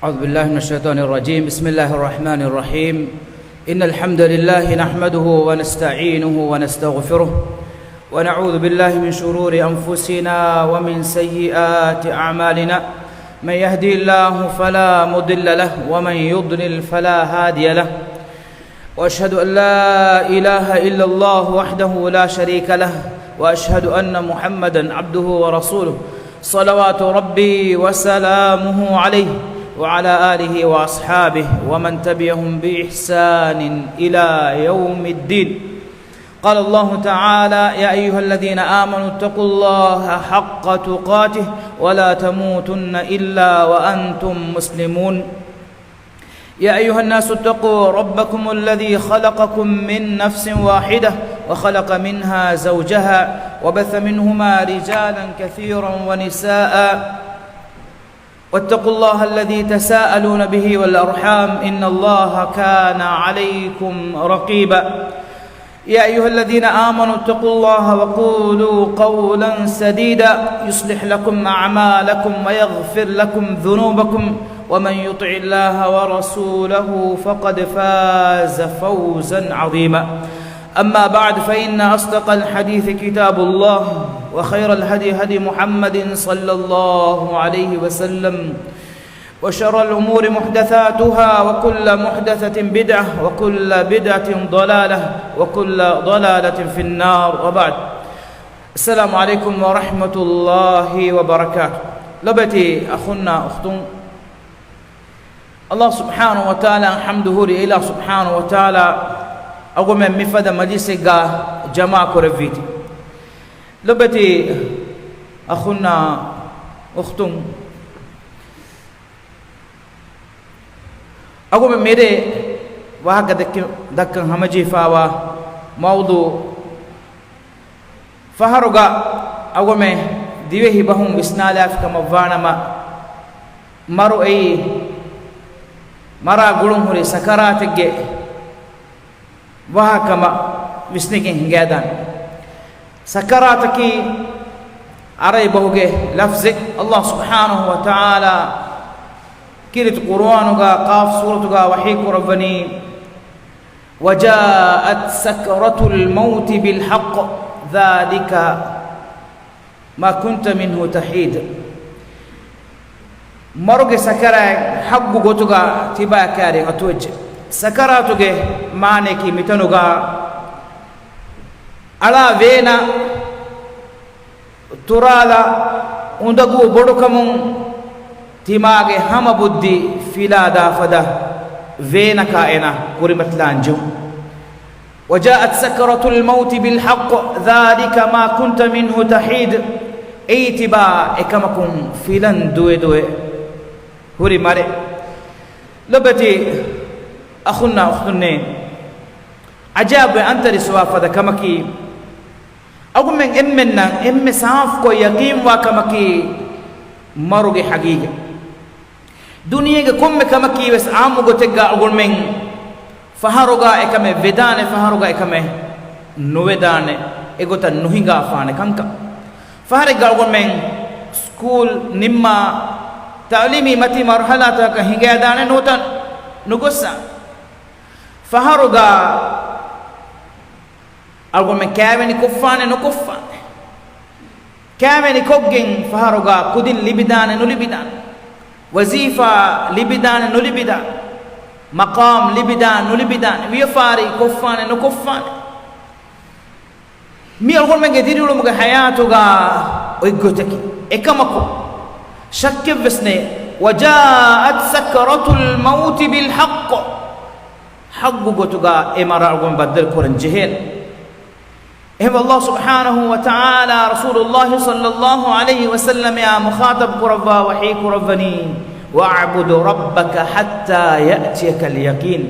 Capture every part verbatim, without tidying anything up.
أعوذ بالله من الشيطان الرجيم. بسم الله الرحمن الرحيم. إن الحمد لله نحمده ونستعينه ونستغفره، ونعوذ بالله من شرور أنفسنا ومن سيئات أعمالنا. من يهدي الله فلا مضل له، ومن يضلل فلا هادي له. وأشهد أن لا إله إلا الله وحده لا شريك له، وأشهد أن محمدا عبده ورسوله، صلوات ربي وسلامه عليه وعلى آله وأصحابه ومن تبعهم بإحسان إلى يوم الدين. قال الله تعالى: يا أيها الذين آمنوا اتقوا الله حق تقاته ولا تموتن إلا وأنتم مسلمون. يا أيها الناس اتقوا ربكم الذي خلقكم من نفس واحدة وخلق منها زوجها وبث منهما رجالا كثيرا ونساء واتقوا الله الذي تساءلون به والأرحام إن الله كان عليكم رقيبا. يا أيها الذين آمنوا اتقوا الله وقولوا قولا سديدا يصلح لكم أعمالكم ويغفر لكم ذنوبكم ومن يطع الله ورسوله فقد فاز فوزا عظيما. أما بعد، فإن أصدق الحديث كتاب الله، وخير الهدي هدي محمد صلى الله عليه وسلم، وشر الأمور محدثاتها، وكل محدثة بدعة، وكل بدعة ضلالة، وكل ضلالة في النار، وبعد. السلام عليكم ورحمة الله وبركاته. ލޮބެތި އަޚުންނާ އުޚްތުން، ﷲ ސުބްޙާނަހޫ ވަތަޢާލާ ޙަމްދު ހުރި އިލާހު ސުބްޙާނަހޫ ވަތަޢާލާ އަޅުގަނޑުމެން މިފަދަ މަޖިލިސެއްގަ ޖަމާ ކުރެއްވީތީ. ލޮބެތި އަޚުންނާ އުޚްތުން، އަޅުގަނޑުމެން މިރޭ ވާހަކަ ދެއްކި-، ދައްކަން ހަމަޖެހިފައިވާ މައުޟޫޢު ފަހަރުގަ އަޅުގަނޑުމެން ދިވެހި ބަހުން ވިސްނާލާފި ކަމަށް ވާނަމަ، މަރު އެއީ މަރާ ގުޅުން ހުރި ސަކަރާތެއްގެ ވާހަކަ ކަމަށް ވިސްނިގެން ހިނގައިދާނެ. ސަކަރާތަކީ ޢަރަބި ބަހުގެ ލަފްޒެއް. ﷲ ސުބްޙާނަހޫ ވަތަޢާލާ ކީރިތި ޤުރުއާނުގަ ޤާފް ސޫރަތުގަ ވަޙީ ކުރައްވަނީ، وجاءت سكرة الموت بالحق ذلك ما كنت منه تحيد. މަރުގެ ސަކަރާތް ޙައްޤު ގޮތުގަ ތިބާ ކާރި އަތުވެއްޖެ. ސަކަރާތުގެ މާނަޔަކީ މިތަނުގަ އަޅާ ވޭނަ، ތުރާލަ، އުނދަގޫ ބޮޑުކަމުން ތިމާގެ ހަމަ ބުއްދި ފިލާދާ ފަދަ ވޭނަކާ އޭނަ ކުރިމަތިލާން ޖެހުން. وجاءت سكرة الموت بالحق ذلك ما كنت منه تحيد. އެއީ ތިބާ އެކަމަކުން ފިލަން ދުވެދުވެ ހުރި މަރެއް. ލޮބެތި އަޚުންނާ އުޚްތުންނޭ، އަޖައިބު އަންތަރި ސުވާ ފަދަ ކަމަކީ، އަޅުގަނޑުމެން އެންމެންނަށް އެންމެ ސާފުކޮށް ޔަޤީންވާ ކަމަކީ މަރުގެ ޙަޤީޤަތް. ދުނިޔޭގެ ކޮންމެ ކަމަކީ ވެސް ޢާއްމު ގޮތެއްގަ އަޅުގަނޑުމެން ފަހަރުގަ އެކަމެއް ވެދާނެ، ފަހަރުގަ އެކަމެއް ނުވެދާނެ، އެގޮތަށް ނުހިނގާފާނެ ކަންކަން. ފަހަރެއްގަ އަޅުގަނޑުމެން ސްކޫލް ނިންމާ، ތަޢުލީމީ މަތީ މަރުޙަލާތަކަށް ހިނގައިދާނެ، ނުވަތަ ނުގޮއްސާނެ. ފަހަރުގަ އަޅުގަނޑުމެން ކައިވެނި ކޮށްފާނެ ނުކޮށްފާނެ. ކައިވެނި ކޮށްގެން ފަހަރުގަ ކުދިން ލިބިދާނެ ނުލިބިދާނެ. ވަޒީފާ ލިބިދާނެ ނުލިބިދާނެ. މަޤާމް ލިބިދާނެ ނުލިބިދާނެ. ވިޔަފާރި ކޮށްފާނެ ނުކޮށްފާނެ. މި އަޅުގަނޑުމެންގެ ދިރިއުޅުމުގެ ޙަޔާތުގަ އޮތް ގޮތަކީ. އެކަމަކު ޝައްކެއްވެސް ނެތް. وجاءت سكرة الموت بالحق. ޙައްޤު ގޮތުގަ އެ މަރަށް އަޅުގަނޑު ބައްދަލު ކުރަން ޖެހޭނެ. އެހެންވެ، ﷲ ސުބްޙާނަހޫ ވަތަޢާލާ ރަސޫލުﷲ ޞައްލައްލާހު ޢަލައިހި ވަސައްލަމައާ މުޚާޠަބު ކުރައްވާ ވަޙީ ކުރައްވަނީ، وَاعْبُدْ رَبَّكَ حَتَّىٰ يَأْتِيَكَ الْيَقِينُ.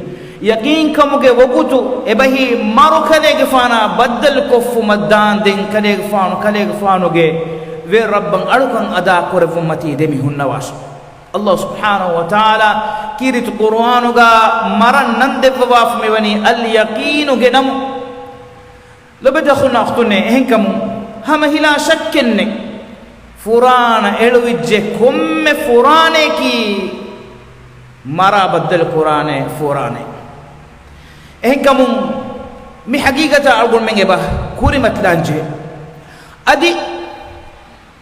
ޔަޤީންކަމުގެ ވަގުތު އެބަހީ މަރު ކަލޭގެފާނާ ބައްދަލުކޮށްފުމަށް ދާންދެން ކަލޭގެފާނު، ކަލޭގެފާނުގެ ވެރި ރައްބަށް އަޅުކަން އަދާ ކުރެއްވުމަށް ދެމި ހުންނަވާށި. ﷲ ސުބްޙާނަހޫ ވަތަޢާލާ ކީރިތި ޤުރުއާނުގަ މަރަށް ނަން ދެއްވަވާފަ މިވަނީ އަލްޔަޤީނުގެ ނަމުން. ލޮބެތި އަޚުންނާ އުޚްތުންނޭ، އެހެންކަމުން ހަމަ ހިލާ ޝައްކެއް ނެތް. ފުރާނަ އެޅުވިއްޖެ ކޮންމެ ފުރާނަޔަކީ މަރާ ބައްދަލު ކުރާނެ ފޯރާނެ. އެހެންކަމުން މި ހަގީގަތަށް އަޅުގަނޑުމެން އެބަ ކުރިމަތިލާންޖެހޭ. އަދި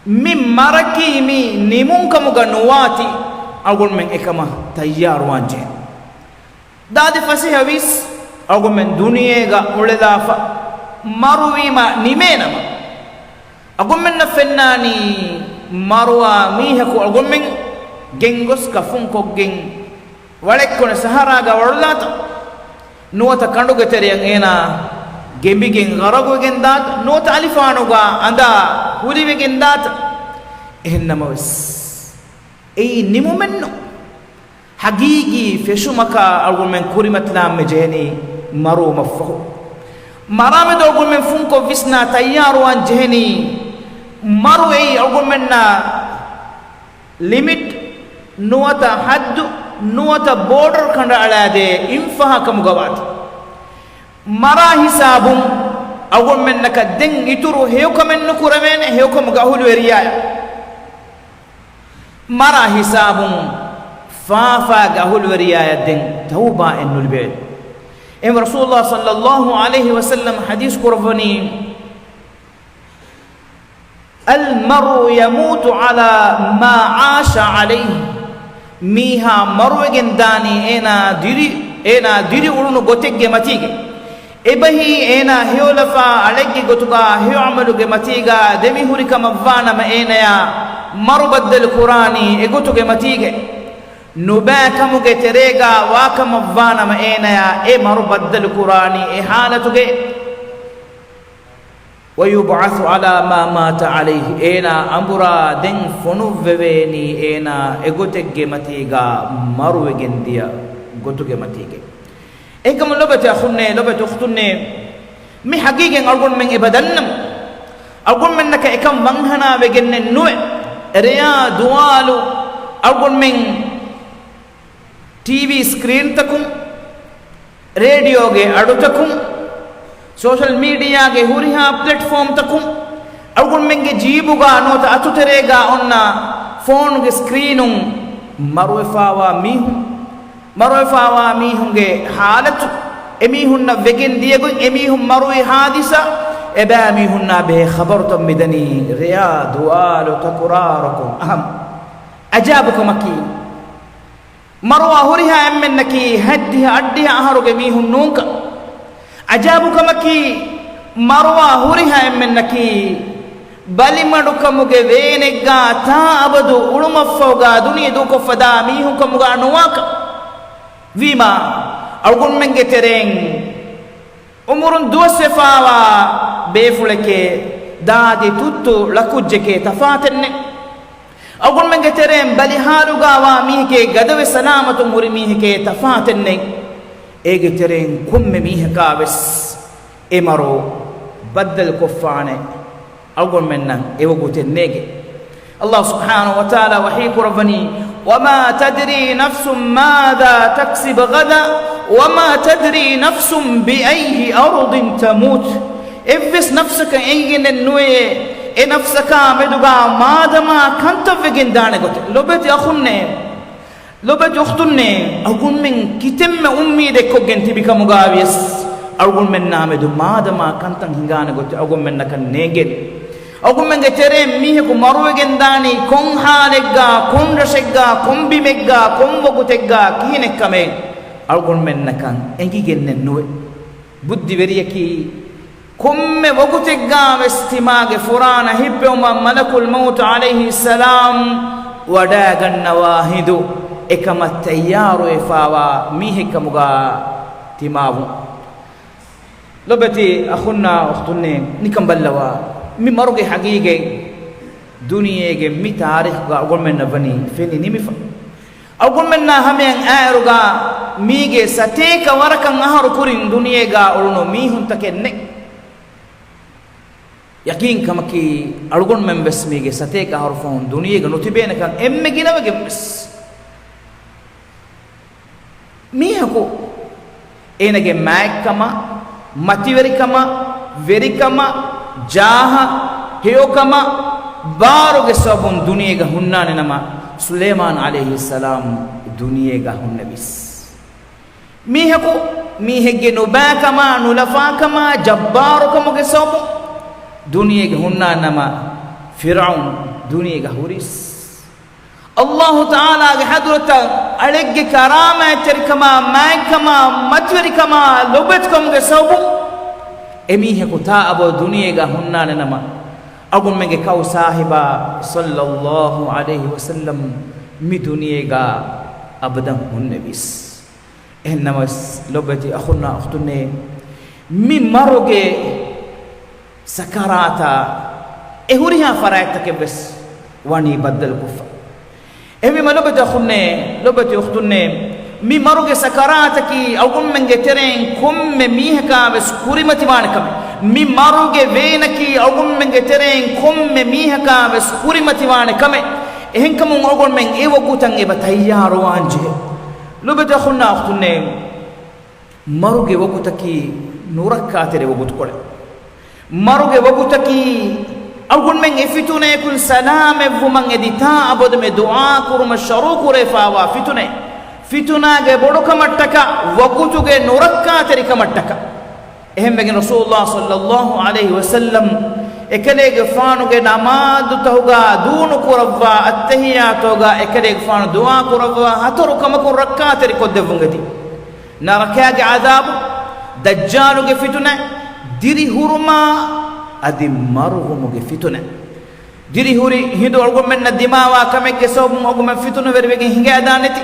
މި މަރަކީ މި ނިމުން ކަމުގަ ނުވާތީ އަޅުގަނޑުމެން އެކަމަށް ތައްޔާރުވާންޖެހޭ. ދާދި ފަސޭހަވީސް އަޅުގަނޑުމެން ދުނިޔޭގަ އުޅެލާފަ މަރުވީމަ ނިމޭނަމަ، އަޅުގަނޑުމެންނަށް ފެންނާނީ މަރުވާ މީހަކު އަޅުގަނޑުމެން ގެންގޮސް ކަފުންކޮށްގެން ވަޅެއްކޮނެ ސަހަރާގަ ވަޅުލާތަ؟ ނުވަތަ ކަނޑުގެ ތެރެއަށް އޭނާ ގެނބިގެން ޣަރަގުވެގެން ދާތަ؟ ނުވަތަ އަލިފާނުގަ އަނދާ ހުލިވެގެން ދާތަ؟ އެހެންނަމަވެސް އެއީ ނިމުމެއްނު. ހަގީގީ ފެށުމަކާ އަޅުގަނޑުމެން ކުރިމަތިލާންމެ ޖެހެނީ މަރުވުމަށްފަހު. މަރާމެދު އަޅުގަނޑުމެން ފުންކޮށް ވިސްނާ ތައްޔާރުވާން ޖެހެނީ މަރު އެއީ އަޅުގަނޑުމެންނަށް ލިމިޓް ނުވަތަ ހައްދު ނުވަތަ ބޯޑަރު ކަނޑައަޅާދޭ އިންފަހަކަމުގަވާތި. މަރާ ހިސާބުން އަޅުގަނޑުމެންނަކަށް ދެން އިތުރު ހެޔޮކަމެއް ނުކުރެވޭނެ، ހެޔޮކަމުގަ އަހުލުވެރިޔާޔަށް. މަރާ ހިސާބުން ފާފާގެ އަހުލުވެރިޔާޔަށް ދެން ތައުބާއެއް ނުލިބޭ. އެހެން ރަސޫލުﷲ ޞައްލަﷲ ޢަލައިހި ވަސައްލަމް ޙަދީޘް ކުރައްވަނީ، المرء يموت على ما عاش عليه. މީހާ މަރުވެގެން ދާނީ އޭނާ ދިރި، އޭނާ ދިރި އުޅުނު ގޮތެއްގެ މަތީގަ. އެބަހީ އޭނާ ހެޔޮލަފާ އަޅެއްގެ ގޮތުގަ ހެޔޮ ޢަމަލުގެ މަތީގަ ދެމިހުރި ކަމަށްވާނަމަ އޭނަޔާ މަރު ބައްދަލު ކުރާނީ އެގޮތުގެ މަތީގަ. ނުބައި ކަމުގެ ތެރޭގަ ވާކަމަށްވާނަމަ އޭނަޔާ އެ މަރު ބައްދަލު ކުރާނީ އެ ޙާލަތުގަ. ويبعث على ما مات عليه. އޭނާ އަނބުރާ ދެން ފޮނުއްވެވޭނީ އޭނާ އެގޮތެއްގެ މަތީގަ މަރުވެގެން ދިޔަ ގޮތުގެ މަތީގަ. އެކަމު ލޮބެތި އަޚުންނޭ، ލޮބެތި އުޚްތުންނޭ، މި ހަގީގަތް އަޅުގަނޑުމެން އެބަ ދަންނަމު، އަޅުގަނޑުމެންނަކަށް އެކަން ވަންހަނާ ވެގެންނެއް ނުވެ. ރެޔާ ދުވާލު އަޅުގަނޑުމެން ޓީވީ ސްކްރީންތަކުން، ރޭޑިއޯގެ އަޑުތަކުން، ސޯޝަލް މީޑިއާގެ ހުރިހާ ޕްލެޓްފޯމްތަކުން، އަޅުގަނޑުމެންގެ ޖީބުގަ ނުވަތަ އަތުތެރޭގަ އޮންނަ ފޯނުގެ ސްކްރީނުން މަރުވެފާވާ މީހުން، މަރުވެފާވާ މީހުންގެ ހާލަތު، އެމީހުންނަށް ވެގެން ދިޔަގޮތް، އެމީހުން މަރުވި ހާދިސާ، އެބައިމީހުންނާ ބެހޭ ޚަބަރުތައް މިދަނީ ރެޔާ ދުވާލު ތަކުރާރުކޮށް. އަހަން. އަޖައިބުކަމަކީ، މަރުވާ ހުރިހާ އެންމެންނަކީ ހަތްދިހަ އަށްޑިހަ އަހަރުގެ މީހުން ނޫންކަން. އަޖައިބުކަމަކީ، މަރުވާ ހުރިހާ އެންމެންނަކީ ބަލިމަޑުކަމުގެ ވޭނެއްގަ ތާއަބަދު އުޅުމަށްފަހުގަ ދުނިޔެ ދޫކޮށްފަ ދާ މީހުންކަމުގަ ނުވާކަން. ވީމާ، އަޅުގަނޑުމެންގެ ތެރެއިން އުމުރުން ދުވަސްވެފާވާ ބޭފުޅެކޭ، ދާދި ތުއްތު ޅަކުއްޖެކޭ ތަފާތެއް ނެތް. އަޅުގަނޑުމެންގެ ތެރެއިން ބަލި ހާލުގަ ވާ މީހެކޭ، ގަދަވެ ސަލާމަތުން ހުރި މީހެކޭ ތަފާތެއް ނެތް. އޭގެ ތެރެއިން ކޮންމެ މީހަކާވެސް އެ މަރު ބައްދަލުކޮށްފާނެ. އަޅުގަނޑުމެންނަށް އެވަގުތެއް ނޭގެ. ﷲ ސުބްޙާނަހޫ ވަތަޢާލާ ވަޙީ ކުރައްވަނީ، وما تدري نفس ماذا تكسب غدا وما تدري نفس بأي أرض تموت. އެއްވެސް ނަފްސަކަށް އެނގިގެންނެއް ނުވޭ، އެ ނަފްސަކާ މެދުގަ މާދަމާ ކަންތައް ވެގެން ދާނެ ގޮތެއް. ލޮބެތި އަޚުންނޭ، ލޮބެތި އުޚްތުންނޭ، އަޅުގަނޑުމެން ކިތަންމެ އުއްމީދެއް ކޮށްގެން ތިބި ކަމުގަ ވިޔަސް، އަޅުގަނޑުމެންނާ މެދު މާދަމާ ކަންތައް ހިނގާނެ ގޮތެއް އަޅުގަނޑުމެންނަކަށް ނޭނގެން. އަޅުގަނޑުމެންގެ ތެރެއިން މީހަކު މަރުވެގެން ދާނީ ކޮން ހާލެއްގަ، ކޮން ރަށެއްގަ، ކޮން ބިމެއްގަ، ކޮން ވަގުތެއްގަ، ކިހިނެއްކަމެއް އަޅުގަނޑުމެންނަކަށް އެނގިގެންނެއް ނުވޭ. ބުއްދިވެރިޔަކީ ކޮންމެ ވަގުތެއްގަވެސް ތިމާގެ ފުރާނަ ހިއްޕެވުމަށް މަލަކުލް މައުތު ޢަލައިހިއްސަލާމް ވަޑައިގަންނަވާ ހިނދު އެކަމަށް ތައްޔާރުވެފާވާ މީހެއްކަމުގަ ތިމާވުން. ލޮބެތި އަޚުންނާ އުޚްތުންނޭ، ނިކަން ބައްލަވާ، މި މަރުގެ ހަގީގަތް ދުނިޔޭގެ މި ތާރީޚުގަ އަޅުގަނޑުމެންނަށް ވަނީ ފެނި ނިމިފަ. އަޅުގަނޑުމެންނާ ހަމަޔަށް އައިއިރުގަ މީގެ ސަތޭކަ ވަރަކަށް އަހަރު ކުރިން ދުނިޔޭގަ އުޅުނު މީހުންތަކެއް ނެތް. ޔަޤީންކަމަކީ، އަޅުގަނޑުމެން ވެސް މީގެ ސަތޭކަ އަހަރު ފަހުން ދުނިޔޭގަ ނުތިބޭނެކަން އެންމެ ގިނަވެގެން ވެސް. މީހަކު އޭނަގެ މާތްކަމަށް، މަތިވެރިކަމަށް، ވެރިކަމަށް، ޖާހަށް، ހެޔޮކަމަށް، ބާރުގެ ސަބަބުން ދުނިޔޭގަ ހުންނާނެ ނަމަ، ސުލައިމާން ޢަލައިހިއްސަލާމް ދުނިޔޭގަ ހުންނެވިސް. މީހަކު މީހެއްގެ ނުބައިކަމާ، ނުލަފާކަމާ، ޖައްބާރުކަމުގެ ސަބަބުން ދުނިޔޭގަ ހުންނާނަމަ، ފިރްޢައުން ދުނިޔޭގަ ހުރިސް. އައްލާހު ތަޢާލާގެ ޙަޟްރަތަށް އަޅެއްގެ ކަރާމާތްތެރިކަމާ، މާތްކަމާ، މަތިވެރިކަމާ، ލޮބުވެތިކަމުގެ ސަބަބުން އެމީހަކު ތާއަބަދު ދުނިޔޭގަ ހުންނާނެ ނަމަ، އަޅުގަނޑުމެންގެ ކައު ސާހިބާ ޞައްލައްލާހު ޢަލައިހި ވަސައްލަމް މި ދުނިޔޭގަ އަބަދަށް ހުންނެވިސް. އެހެންނަމަވެސް، ލޮބުވެތި އަޚުންނާ އުޚްތުންނޭ، މި މަރުގެ ސަކަރާތާ އެ ހުރިހާ ފަރާތްތަކެއް ވެސް ވަނީ ބައްދަލުކޮށްފަ. އެހެންވީމަ، ލޮބުވެތި އަޚުންނޭ، ލޮބުވެތި އުޚްތުންނޭ، މި މަރުގެ ސަކަރާތަކީ އަޅުގަނޑުމެންގެ ތެރެއިން ކޮންމެ މީހަކާ ވެސް ކުރިމަތިވާނެ ކަމެއް. މި މަރުގެ ވޭނަކީ އަޅުގަނޑުމެންގެ ތެރެއިން ކޮންމެ މީހަކާ ވެސް ކުރިމަތިވާނެ ކަމެއް. އެހެންކަމުން އަޅުގަނޑުމެން އެ ވަގުތަށް އެބަ ތައްޔާރުވާން ޖެހޭ. ލޮބުވެތި އަޚުންނާ އުޚްތުންނޭ، މަރުގެ ވަގުތަކީ ނުރައްކާތެރި ވަގުތުކޮޅެއް. މަރުގެ ވަގުތަކީ އަޅުގަނޑުމެން އެ ފިތުނަޔަކުން ސަލާމަތްވުމަށް އެދި ތާއަބަދުމެ ދުޢާ ކުރުމަށް ޝަރުޢު ކުރެވިފާވާ ފިތުނައެއް. ފިތުނާގެ ބޮޑުކަމަށްޓަކާ، ވަގުތުގެ ނުރައްކާތެރިކަމަށްޓަކާ. އެހެންވެގެން ރަސޫލުﷲ ޞައްލައްލާހު ޢަލައިހި ވަސައްލަމް އެކަލޭގެފާނުގެ ނަމާދުތަކުގަ ދޫނުކުރައްވާ، އައްތަޙިއްޔާތުގަ އެކަލޭގެފާނު ދުޢާ ކުރައްވާ ހަތަރު ކަމަކުން ރައްކާތެރިކޮށްދެއްވުން އެދި. ނަރަކައިގެ ޢަޛާބު، ދައްޖާލުގެ ފިތުނަ، ދިރިހުރުމާ އަދި މަރުވުމުގެ ފިތުނަ. ދިރިހުރި ހިނދު އަޅުގަނޑުމެންނަށް ދިމާވާ ކަމެއްގެ ސަބަބުން އަޅުގަނޑުމެން ފިތުނަވެރިވެގެން ހިނގައިދާނެތީ.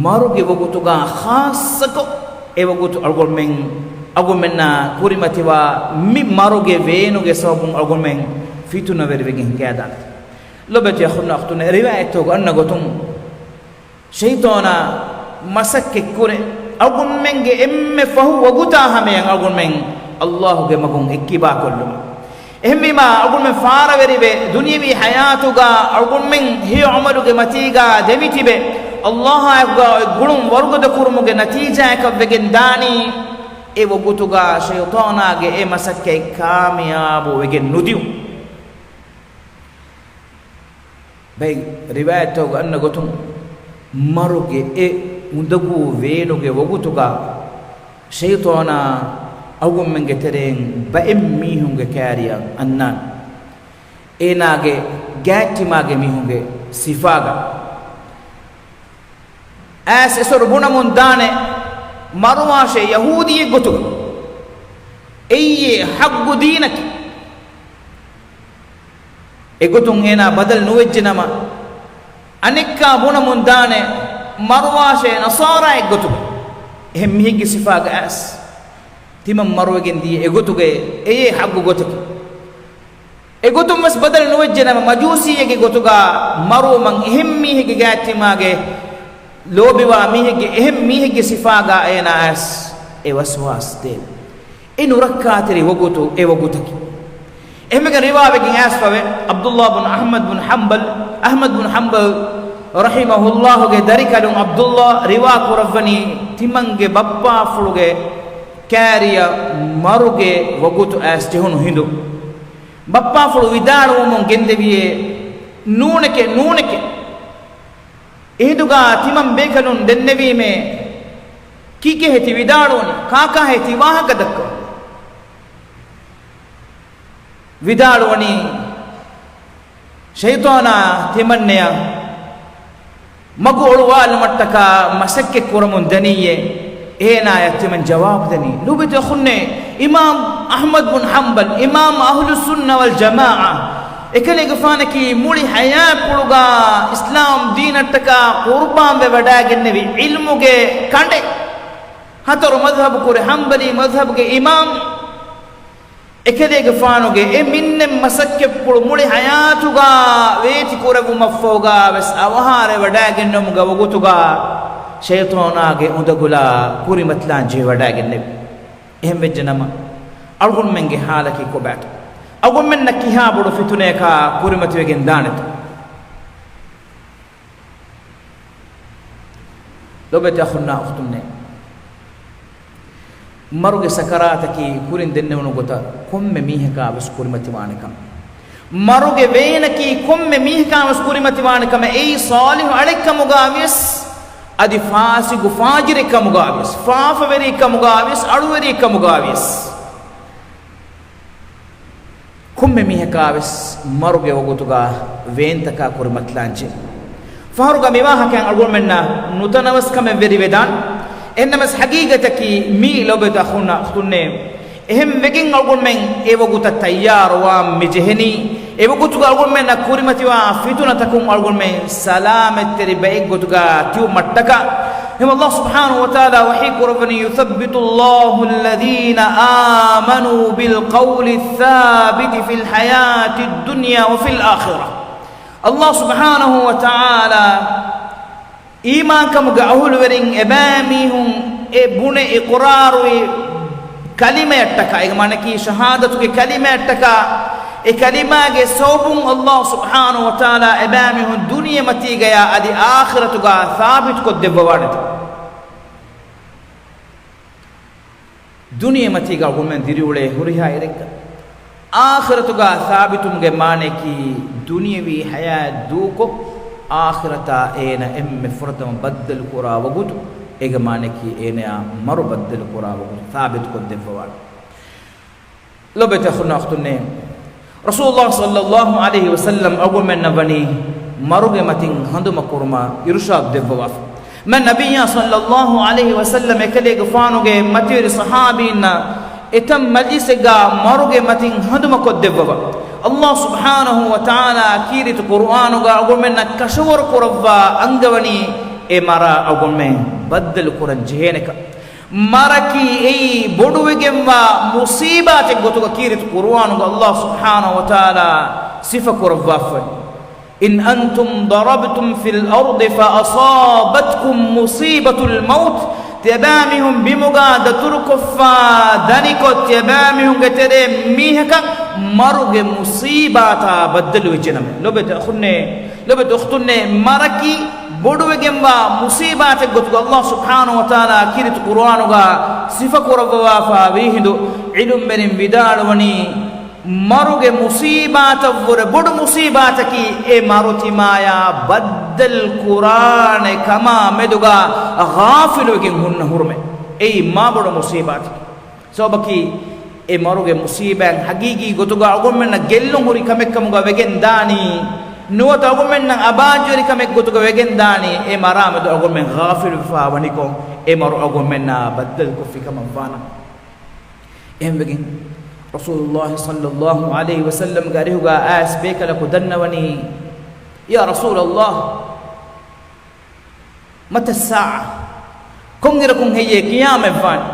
މަރުގެ ވަގުތުގަ ޚާއްޞަކޮށް އެ ވަގުތު އަޅުގަނޑުމެން، އަޅުގަނޑުމެންނާ ކުރިމަތިވާ މި މަރުގެ ވޭނުގެ ސަބަބުން އަޅުގަނޑުމެން ފިތުނަވެރިވެގެން ހިނގައިދާނެތީ. ލޮބުވެތި އަޚުންނާ އުޚްތުންނޭ، ރިވާޔަތްތަކުގަ އަންނަ ގޮތުން، ޝައިޠާނާ މަސައްކަތްކުރޭ، އަޅުގަނޑުމެންގެ އެންމެ ފަހު ވަގުތާ ހަމަޔަށް އަޅުގަނޑުމެން އައްލާހުގެ މަގުން އެއްކިބާކޮށްލުމަށް. އެހެންވީމާ، އަޅުގަނޑުމެން ފާރަވެރިވެ، ދުނިޔަވީ ޙަޔާތުގަ އަޅުގަނޑުމެން ހެޔޮ ޢަމަލުގެ މަތީގަ ދެމިތިބެ، އައްލާހާއެކުގަ އޮތް ގުޅުން ވަރުގަދަ ކުރުމުގެ ނަތީޖާއަކަށްވެގެން ދާނީ، އެ ވަގުތުގަ ޝައިޠާނާގެ އެ މަސައްކަތް ކާމިޔާބު ވެގެން ނުދިއުން. ބައެއް ރިވާޔަތްތަކުގަ އަންނަ ގޮތުން، މަރުގެ އެ އުނދަގޫ ވޭނުގެ ވަގުތުގަ ޝައިޠާނާ އަޅުގަނޑުމެންގެ ތެރެއިން ބައެއް މީހުންގެ ކާރިއަށް އަންނާނެ. އޭނާގެ ގާތްތިމާގެ މީހުންގެ ސިފާގަ އައިސް އެސޮރު ބުނަމުން ދާނެ، މަރުވާށޭ ޔަހޫދީއެއް ގޮތުގަ. އެއީ ޙައްޤު ދީނަކީ. އެގޮތުން އޭނާ ބަދަލު ނުވެއްޖެނަމަ، އަނެއްކާ ބުނަމުން ދާނެ، މަރުވާށޭ ނަޞާރާއެއް ގޮތުގަ. އެހެން މީހެއްގެ ސިފާގަ އައިސް ތިމަން މަރުވެގެން ދިޔަ އެގޮތުގައި އެއޭ ޙައްޤު ގޮތަކީ. އެގޮތުން ވެސް ބަދަލު ނުވެއްޖެނަމަ، މަޖޫސީއެއްގެ ގޮތުގަ މަރުވުމަށް އެހެން މީހެއްގެ ގާތްތިމާގެ ލޯބިވާ މީހެއްގެ، އެހެން މީހެއްގެ ސިފާގަ އޭނާ އައިސް އެ ވަސްވާސް ދޭނެ. އެ ނުރައްކާތެރި ވަގުތު އެ ވަގުތަކީ. އެހެންވެގެން ރިވާވެގެން އައިސްފަވޭ، ޢަބްދުﷲ ބުން އަޙްމަދު ބުން ޙަންބަލް، އަޙްމަދު ބުން ޙަންބަލް ރަޙިމަހުﷲގެ ދަރިކަލުން ޢަބްދުﷲ ރިވާ ކުރައްވަނީ، ތިމަންގެ ބައްޕާފުޅުގެ ކާރިއަށް މަރުގެ ވަގުތު އައިސް ޖެހުނު ހިނދު، ބައްޕާފުޅު ވިދާޅުވުމުން ގެންދެވިޔޭ، ނޫނެކޭ، ނޫނެކޭ. އެހިނދުގަ ތިމަން ބޭކަލުން ދެންނެވީމޭ، ކީކޭހޭ ތި ވިދާޅުވަނީ؟ ކާކާހޭ ތި ވާހަކަ ދައްކަވަނީ؟ ވިދާޅުވަނީ، ޝައިޠާނާ ތިމަންނަޔަށް މަގު އޮޅުވާލުމަށްޓަކާ މަސައްކަތް ކުރަމުން ދަނިއްޔޭ، އޭނާޔަށް ތިމަން ޖަވާބު ދެނީ. ލޮބުވެތި އަޚުންނޭ، އިމާމް އަޙްމަދު ބުން ޙަންބަލް، އިމާމް އަހުލުއްސުންނަ ވަލް ޖަމާޢާ، އެކަލޭގެފާނަކީ މުޅި ޙަޔާތްޕުޅުގަ އިސްލާމް ދީނަށްޓަކާ ޤުރުބާންވެ ވަޑައިގެންނެވި ޢިލްމުގެ ކަނޑެއް. ހަތަރު މަޛްހަބު ކުރެ ޙަންބަލީ މަޛްހަބުގެ އިމާމް. އެކަލޭގެފާނުގެ އެ މިންނެން މަސައްކަތްޕުޅު މުޅި ޙަޔާތުގަ ވޭތި ކުރެއްވުމަށްފަހުގަ ވެސް އަވަހާރަވެވަޑައިގެންނެވުމުގެ ވަގުތުގަ ޝައިޠާނާގެ އުނދަގުލާ ކުރިމަތިލާން ޖެހިވަޑައިގެންނެވި. އެހެންވެއްޖެނަމަ، އަޅުގަނޑުމެންގެ ޙާލަކީ ކޮބާތޯ؟ އަޅުގަނޑުމެންނަށް ކިހާ ބޮޑު ފިތުނަޔަކާ ކުރިމަތިވެގެން ދާނެތޯ؟ ލޮބުވެތި އަޚުންނާ އުޚްތުންނޭ، މަރުގެ ސަކަރާތަކީ ކުރިން ދެންނެވުނު ގޮތަށް ކޮންމެ މީހަކާ ވެސް ކުރިމަތިވާނެ ކަމެއް. މަރުގެ ވޭނަކީ ކޮންމެ މީހަކާ ވެސް ކުރިމަތިވާނެ ކަމެއް. އެއީ ޞާލިޙު އަޅެއްކަމުގަ ވިޔަސް، އަދި ފާސިގު ފާޖިރެއް ކަމުގާވިޔަސް، ފާފަވެރި ކަމުގާވިޔަސް، އަޅުވެރި ކަމުގާވިޔަސް، ކޮންމެ މީހަކާވެސް މަރުގެ ވަގުތުގަ ވޭންތަކާ ކުރިމަތިލާންޖެ. ފަހަރުގަ މިވާހަކައިން އަޅުގަނޑުމެންނަށް ނުތަނަވަސްކަމެއް ވެރިވެދާނެ. އެހެންނަމަސް ހަގީގަތަކީ މީ ލޯބިވެތި އަޚުންނާ އުޚްތުންނޭ. އެހެން ވެގެން އަޅުގަނޑުމެން އެ ވަގުތަށް ތައްޔާރުވާން މި ޖެހެނީ. އެ ވަގުތުގަ އަޅުގަނޑުމެންނަށް ކުރިމަތިވާ ފިތުނަތަކުން އަޅުގަނޑުމެން ސަލާމަތްތެރި ބައެއްގޮތުގަ ތިއުމަށްޓަކާ. އެހެން ﷲ ސުބްޙާނަހޫ ވަތަޢާލާ ވަޙީ ކުރައްވަނީ، يثبت الله الذين آمنوا بالقول الثابت في الحياة الدنيا وفي الآخرة. ﷲ ސުބްޙާނަހޫ ވަތަޢާލާ އީމާންކަމުގެ އަހުލުވެރިން އެބައިމީހުން އެ ބުނެ އިޤުރާރުވި ކަލިމަޔަށްޓަކާ، އޭގެ މާނައަކީ ޝަހާދަތުގެ ކަލިމަޔަށްޓަކާ، އެ ކަލިމާގެ ސަބަބުން ﷲ ސުބްޙާނަހޫ ވަތަޢާލާ އެބައިމީހުން ދުނިޔެމަތީގަޔާ އަދި އާޚިރަތުގަ ސާބިތުކޮށްދެއްވަވާނެތަ؟ ދުނިޔެމަތީގަ އަޅުގަނޑުމެން ދިރިއުޅޭ ހުރިހާ އިރެއްގަ އާޚިރަތުގަ ސާބިތުވުމުގެ މާނައަކީ، ދުނިޔެވީ ޙަޔާތް ދޫކޮށް، އާޚިރަތާ އޭނަ އެންމެ ފުރަތަމަ ބައްދަލުކުރާ ވަގުތު، އޭގެ މާނައަކީ އޭނަޔާ މަރު ބައްދަލުކުރާ ވަގުތު ސާބިތުކޮށްދެއްވަވާނެ. ލޯބިވެތި އަޚުންނާ އުޚްތުންނޭ، ރަސޫލުﷲ ޞައްލައްލާހު ޢަލައިހި ވަސައްލަމް އަޅުގަނޑުމެންނަށް ވަނީ މަރުގެ މަތިން ހަނދުމަކުރުމަށް އިރުޝާދު ދެއްވަވާފަ. މާތް ނަބިއްޔާ ޞައްލައްލާހު ޢަލައިހި ވަސައްލަމް އެކަލޭގެފާނުގެ މަތިވެރި ޞަޙާބީންނަށް އެތައް މަޖިލިސެއްގަ މަރުގެ މަތިން ހަނދުމަކޮށްދެއްވަވާ. ﷲ ސުބްޙާނަހޫ ވަތަޢާލާ ކީރިތި ޤުރުއާނުގަ އަޅުގަނޑުމެންނަށް ކަށަވަރު ކުރައްވާ އަންގަވަނީ އެ މަރާ އަޅުގަނޑުމެން ބައްދަލު ކުރަން ޖެހޭނެކަން. މަރަކީ އެއީ ބޮޑުވެގެންވާ މުޞީބާތެއް ގޮތުގަ ކީރިތި ޤުރުއާނުގަ ﷲ ސުބްޙާނަހޫ ވަތަޢާލާ ސިފަ ކުރައްވާފައި. إن أنتم ضربتم في الأرض فأصابتكم مصيبة الموت، ތިޔަބައިމީހުން ބިމުގަ ދަތުރުކޮށްފަ ދަނިކޮށް، ތިޔަބައިމީހުންގެ ތެރޭ މީހަކަށް މަރުގެ މުޞީބާތާ ބައްދަލުވެއްޖެނަމަ. ލޯބިވެތި އަޚުންނޭ، ލޯބިވެތި އުޚްތުންނޭ، މަރަކީ ބޮޑުވެގެންވާ މުޞީބާތެއް ގޮތުގަ ﷲ ސުބްޙާނަހޫ ވަތަޢާލާ ކީރިތި ޤުރުއާނުގަ ސިފަ ކުރައްވަވާފަ ވީހިނދު، ޢިލްމުވެރިން ވިދާޅުވަނީ، މަރުގެ މުޞީބާތަށްވުރެ ބޮޑު މުޞީބާތަކީ އެ މަރު ތިމާޔާ ބައްދަލު ކުރާނެ ކަމާ މެދުގަ ޣާފިލުވެގެން ހުންނަ ހުރުމެއް. އެއީ މާބޮޑު މުޞީބާތަކެއް. ސަބަބަކީ، އެ މަރުގެ މުޞީބާއިން ހަގީގީ ގޮތުގަ އަޅުގަނޑުމެންނަށް ގެއްލުން ހުރި ކަމެއްކަމުގަ ވެގެން ދާނީ، ނުވަތަ އަޅުގަނޑުމެންނަށް އަބާއްޖަވެރި ކަމެއް ގޮތުގަ ވެގެން ދާނީ، އެ މަރާމެދު އަޅުގަނޑުމެން ޣާފިލުވެފަ ވަނިކޮށް، އެ މަރު އަޅުގަނޑުމެންނާ ބައްދަލުކޮށްފި ކަމަށްވާނަމަ. އެހެންވެގެން، ރަސޫލުﷲ ޞައްލައްލާހު ޢަލައިހި ވަސައްލަމްގެ އަރިހުގަ އައިސް ބޭކަލަކު ދަންނަވަނީ، يا رسول الله، متى الساعة؟ ކޮންއިރަކުން ހެއްޔޭ ޤިޔާމަތްވާނީ؟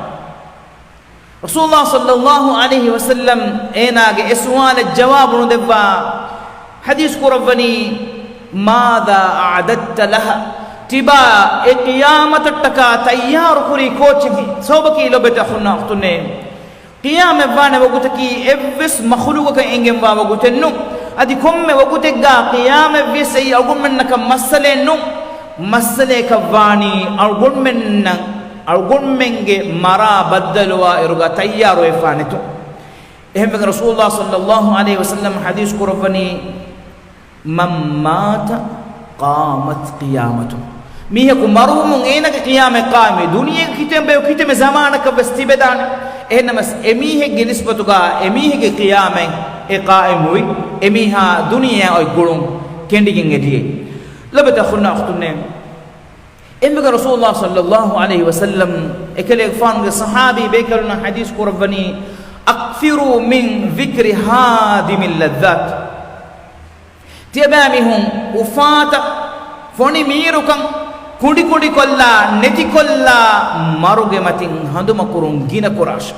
ރަސޫލުﷲ ޞައްލައްލާހު ޢަލައިހި ވަސައްލަމް އޭނާގެ އެ ސުވާލަށް ޖަވާބު ނުދެއްވާ، ޙަދީޘް ކުރައްވަނީ، ماذا أعددت لها؟ ތިބާ އެ ޤިޔާމަތަށްޓަކާ ތައްޔާރު ކުރީ ކޯޗެއްހޭ؟ ސަބަބަކީ ލޯބިވެތި އަޚުންނާ އުޚްތުންނޭ، ޤިޔާމަތްވާނެ ވަގުތަކީ އެއްވެސް މަޚުލޫޤަކަށް އެނގެންވާ ވަގުތެއް ނޫން. އަދި ކޮންމެ ވަގުތެއްގަ ޤިޔާމަތްވިޔަސް އެއީ އަޅުގަނޑުމެންނަކަށް މައްސަލައެއް ނޫން. މައްސަލައަކަށް ވާނީ އަޅުގަނޑުމެންނަށް، އަޅުގަނޑުމެންގެ މަރާ ބައްދަލުވާ އިރުގަ ތައްޔާރުވެފާނެތޯ. އެހެންވެގެން ރަސޫލުﷲ ޞައްލައްލާހު ޢަލައިހި ވަސައްލަމް ޙަދީޘް ކުރައްވަނީ، من مات قامت قيامته. މީހަކު މަރުވުމުން އޭނާގެ ޤިޔާމަތް ޤާއިމްވީ. ދުނިޔޭގެ ކިތަންމެ ބަޔަކު ކިތަންމެ ޒަމާނަކަށްވެސް ތިބެދާނެ. އެހެންނަމަސް އެމީހެއްގެ ނިސްބަތުގަ އެމީހެއްގެ ޤިޔާމަތް އެ ޤާއިމްވި. އެމީހާ ދުނިޔެއާ އޮތް ގުޅުން ކެނޑިގެން އެދިޔައީ. ލޯބިވެތި އަޚުންނާ އުޚްތުންނޭ، އެހެންވެގެން ރަސޫލުﷲ ޞައްލައްލާހު ޢަލައިހި ވަސައްލަމް އެކަލޭގެފާނުގެ ޞަޙާބީ ބޭކަލުންނަށް ޙަދީޘް ކުރައްވަނީ، أكثروا من ذكر هادم اللذات. ތިޔަބައިމީހުން އުފާތައް، ފޮނި މީރުކަން ކުޑިކުޑިކޮށްލާ، ނެތިކޮށްލާ، މަރުގެ މަތިން ހަނދުމަކުރުން ގިނަކުރާށޭ.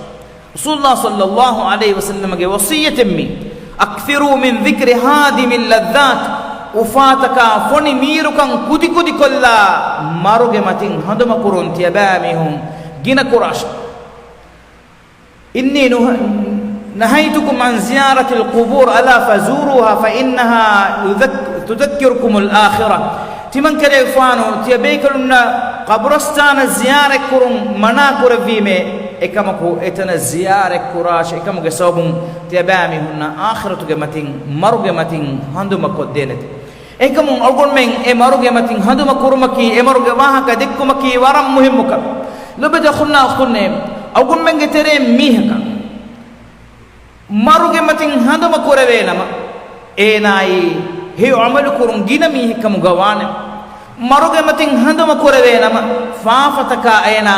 ރަސޫލުﷲ ޞައްލައްލާހު ޢަލައިހި ވަސައްލަމަގެ ވަޞިއްޔަތެއް މީ. أكثروا من ذكر هادم اللذات. އުފާތަކާ ފޮނި މީރުކަން ކުދިކުދިކޮށްލާ، މަރުގެ މަތިން ހަނދުމަކުރުން ތިޔަބައިމީހުން ގިނަކުރާށޭ. إني نه-، نهيتكم عن زيارة القبور، ألا فزوروها فإنها يذك-، تذكركم الآخرة. ތިމަންކަލޭގެފާނު ތިޔަބޭކަލުންނަށް ޤަބުރުސްތާނަށް ޒިޔާރަތްކުރުން މަނާކުރެއްވީމޭ، އެކަމަކު އެތަނަށް ޒިޔާރަތްކުރާށޭ، އެކަމުގެ ސަބަބުން ތިޔަބައިމީހުންނަށް އާޚިރަތުގެ މަތިން، މަރުގެ މަތިން ހަނދުމަކޮށްދޭނެތީ. އެކަމުން އަޅުގަނޑުމެން އެ މަރުގެ މަތިން ހަނދުމަ ކުރުމަކީ، އެ މަރުގެ ވާހަކަ ދެއްކުމަކީ ވަރަށް މުހިއްމު ކަމެއް. ލޮބެތި އަޚުންނާ އުޚްތުންނޭ، އަޅުގަނޑުމެންގެ ތެރެއިން މީހަކަށް މަރުގެ މަތިން ހަނދުމަ ކުރެވޭ ނަމަ، އޭނާއީ ހެޔޮ ޢަމަލު ކުރުން ގިނަ މީހެއް ކަމުގަ ވާނެ. މަރުގެ މަތިން ހަނދުމަ ކުރެވޭ ނަމަ، ފާފަތަކާ އޭނާ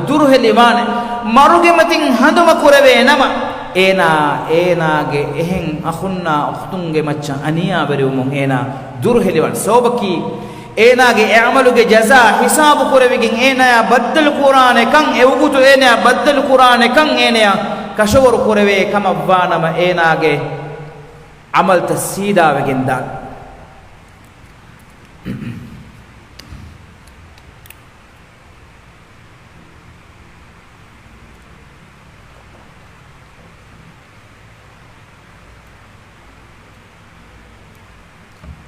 ދުރުހެލިވާނެ. މަރުގެ މަތިން ހަނދުމަ ކުރެވޭ ނަމަ، އޭނާ، އޭނާގެ އެހެން އަޚުންނާ އުޚްތުންގެ މައްޗަށް އަނިޔާވެރިވުމުން އޭނާ ދުރުހެލިވާނެ. ސަބަބަކީ، އޭނާގެ އެ ޢަމަލުގެ ޖަޒާ ހިސާބު ކުރެވިގެން އޭނާޔާ ބައްދަލު ކުރާނެ ކަން، އެ ވަގުތު އޭނާޔާ ބައްދަލު ކުރާނެ ކަން އޭނަޔަށް ކަށަވަރު ކުރެވޭ ކަމަށްވާ ނަމަ، އޭނާގެ ޢަމަލުތައް ސީދާވެގެން ދާނެ.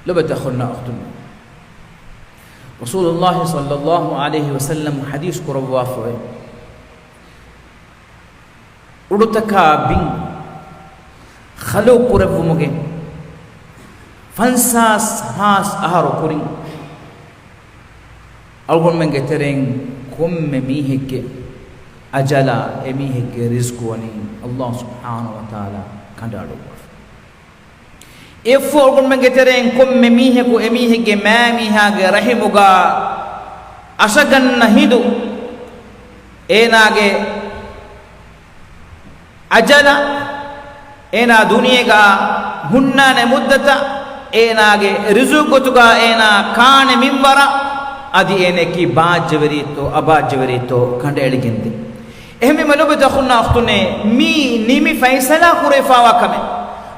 ލޮބެތި އަޚުންނާ އުޚްތުން، ރަސޫލުﷲ ޞައްލަﷲ ޢަލައިހި ވަސައްލަމް ޙަދީޘް ކުރައްވާފަވޭ، އުޑުތަކާ ބިން ޚަލްޤު ކުރެއްވުމުގެ ފަންސާސް ހާސް އަހަރު ކުރިން، އަޅުގަނޑުމެންގެ ތެރެއިން ކޮންމެ މީހެއްގެ އަޖަލާ، އެމީހެއްގެ ރިޒްޤު ވަނީ ﷲ ސުބްޙާނަހޫ ވަތަޢާލާ ކަނޑައަޅުއްވާފަ. އެއަށްފަހު އަޅުގަނޑުމެންގެ ތެރެއިން ކޮންމެ މީހަކު އެމީހެއްގެ މައިމީހާގެ ރަޙިމުގަ އަށަގަންނަ ހިނދު، އޭނާގެ އަޖަލަށް، އޭނާ ދުނިޔޭގަ ހުންނާނެ މުއްދަތަށް، އޭނާގެ ރިޒުޤު ގޮތުގަ އޭނާ ކާނެ މިންވަރަށް، އަދި އޭނައަކީ ބާއްޖަވެރިއެއްތޯ އަބާއްޖަވެރިއެއްތޯ ކަނޑައެޅިގެންދޭ. އެހެންވީމަ ލޮބެތި އަޚުންނާ އުޚްތުންނޭ، މި ނިމި ފައިސަލާ ކުރެވިފައިވާ ކަމެއް،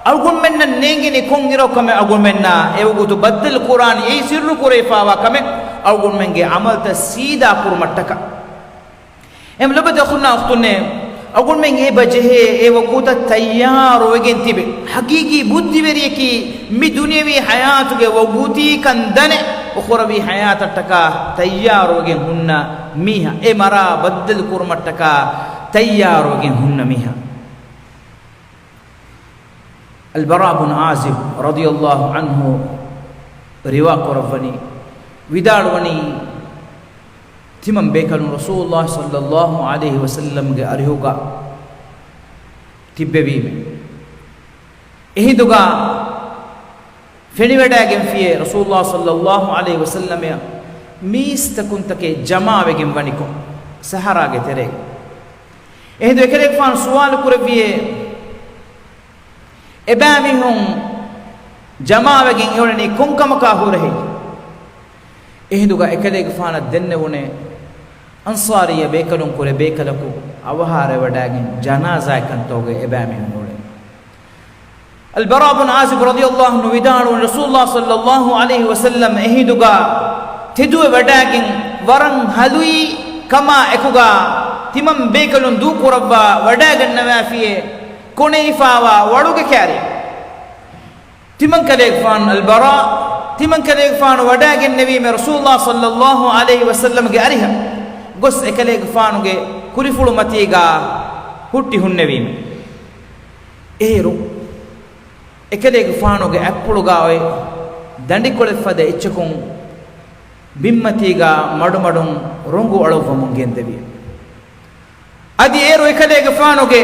އަޅުގަނޑުމެންނަށް ނޭނގެނީ ކޮންއިރަކު ކަމެއް އަޅުގަނޑުމެންނާ އެވަގުތު ބައްދަލު ކުރާނީ، އެއީ ސިއްރު ކުރެވިފައިވާ ކަމެއް، އަޅުގަނޑުމެންގެ ޢަމަލުތައް ސީދާ ކުރުމަށްޓަކާ. އެހެން ލޮބެތި އަޚުންނާ އުޚްތުންނޭ، އަޅުގަނޑުމެން އެބަ ޖެހޭ އެ ވަގުތަށް ތައްޔާރުވެގެން ތިބެ. ޙަޤީޤީ ބުއްދިވެރިޔަކީ މި ދުނިޔަވީ ޙަޔާތުގެ ވަގުތީ ކަން ދަނެ، އުޚުރަވީ ޙަޔާތަށްޓަކާ ތައްޔާރުވެގެން ހުންނަ މީހާ، އެ މަރާ ބައްދަލު ކުރުމަށްޓަކާ ތައްޔާރުވެގެން ހުންނަ މީހާ. އަލްބަރާ ބުން ޢާޒިބް ރަޟިޔަﷲ ޢަންހު ރިވާ ކުރައްވަނީ، ވިދާޅުވަނީ، ތިމަން ބޭކަލުން ރަސޫލުﷲ ޞައްލަﷲ ޢަލައިހި ވަސައްލަމްގެ އަރިހުގަ ތިއްބެވީމެ. އެހިނދުގަ ފެނިވަޑައިގެންފިޔޭ، ރަސޫލުﷲ ޞައްލަﷲ ޢަލައިހި ވަސައްލަމައަށް މީސްތަކުންތަކެއް ޖަމާވެގެން ވަނިކޮށް، ސަހަރާގެ ތެރޭގަ. އެހިނދު އެކަލޭގެފާނު ސުވާލު ކުރެއްވިޔޭ، އެބައިމީހުން ޖަމާވެގެން އެއުޅެނީ ކޮންކަމަކާ ހުރެހޭ؟ އެހިނދުގަ އެކަލޭގެފާނަށް ދެންނެވުނޭ، އަންޞާރީ ބޭކަލުން ކުރެ ބޭކަލަކު އަވަހާރަވެވަޑައިގެން ޖަނާޒާއެއް ކަންތައްގަ އެބައިމީހުން އެއުޅެނީ. އަލްބަރާ ބުން ޢާޒިބް ރަޟިޔަﷲ ޢަންހު ވިދާޅުވި، ރަސޫލުﷲ ޞައްލަﷲ ޢަލައިހި ވަސައްލަމް އެހިނދުގަ ތެދުވެ ވަޑައިގެން ވަރަށް ހަލުއި ކަމާ އެކުގަ ތިމަން ބޭކަލުން ދޫކުރައްވާ ވަޑައިގަންނަވާފިޔޭ ކޮނެފައިވާ ވަޅުގެ ކާރި. ތިމަން ކަލޭގެފާނު އަލްބަރާ، ތިމަން ކަލޭގެފާނު ވަޑައިގެންނެވީމެ ރަސޫލުﷲ ޞައްލަﷲ ޢަލައިހި ވަސައްލަމްގެ އަރިހަށް ގޮސް އެކަލޭގެފާނުގެ ކުރިފުޅު މަތީގަ ހުއްޓި ހުންނެވީމެ. އޭރު އެކަލޭގެފާނުގެ އަތްޕުޅުގަ އޮތް ދަނޑިކޮޅެއް ފަދަ އެއްޗަކުން ބިންމަތީގަ މަޑުމަޑުން ރޮނގު އަޅުއްވަމުން ގެންދެވި. އަދި އޭރު އެކަލޭގެފާނުގެ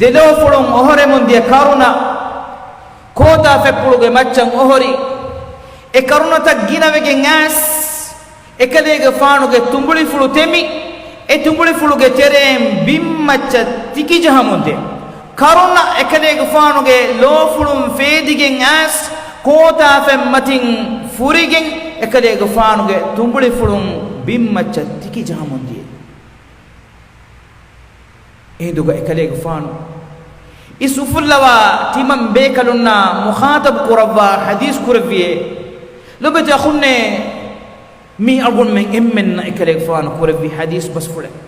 ދެލޯފުޅުން އޮހޮރެމުން ދިޔަ ކަރުނަ ކޯތާފަތްޕުޅުގެ މައްޗަށް އޮހޮރި، އެ ކަރުނަތައް ގިނަވެގެން އައިސް، އެކަލޭގެފާނުގެ ތުނބުޅިފުޅު ތެމި، އެ ތުނބުޅިފުޅުގެ ތެރެއިން ބިންމައްޗަށް ތިކިޖަހަމުންދިޔަ ކަރުނަ އެކަލޭގެފާނުގެ ލޯފުޅުން ފޭދިގެން އައިސް، ކޯތާފަތް މަތިން ފުރިގެން، އެކަލޭގެފާނުގެ ތުނބުޅިފުޅުން ބިންމައްޗަށް ތިކިޖަހަމުންދިޔަ. އެހިނދުގަ އެކަލޭގެފާނު އިސް އުފުއްލަވާ ތިމަން ބޭކަލުންނާ މުޚާޠަބު ކުރައްވާ ޙަދީޘް ކުރެއްވިޔޭ. ލޮބެތި އަޚުންނޭ، މީ އަޅުގަނޑުމެން އެންމެންނަށް އެކަލޭގެފާނު ކުރެއްވި ޙަދީޘް ބަސްފުޅެއް.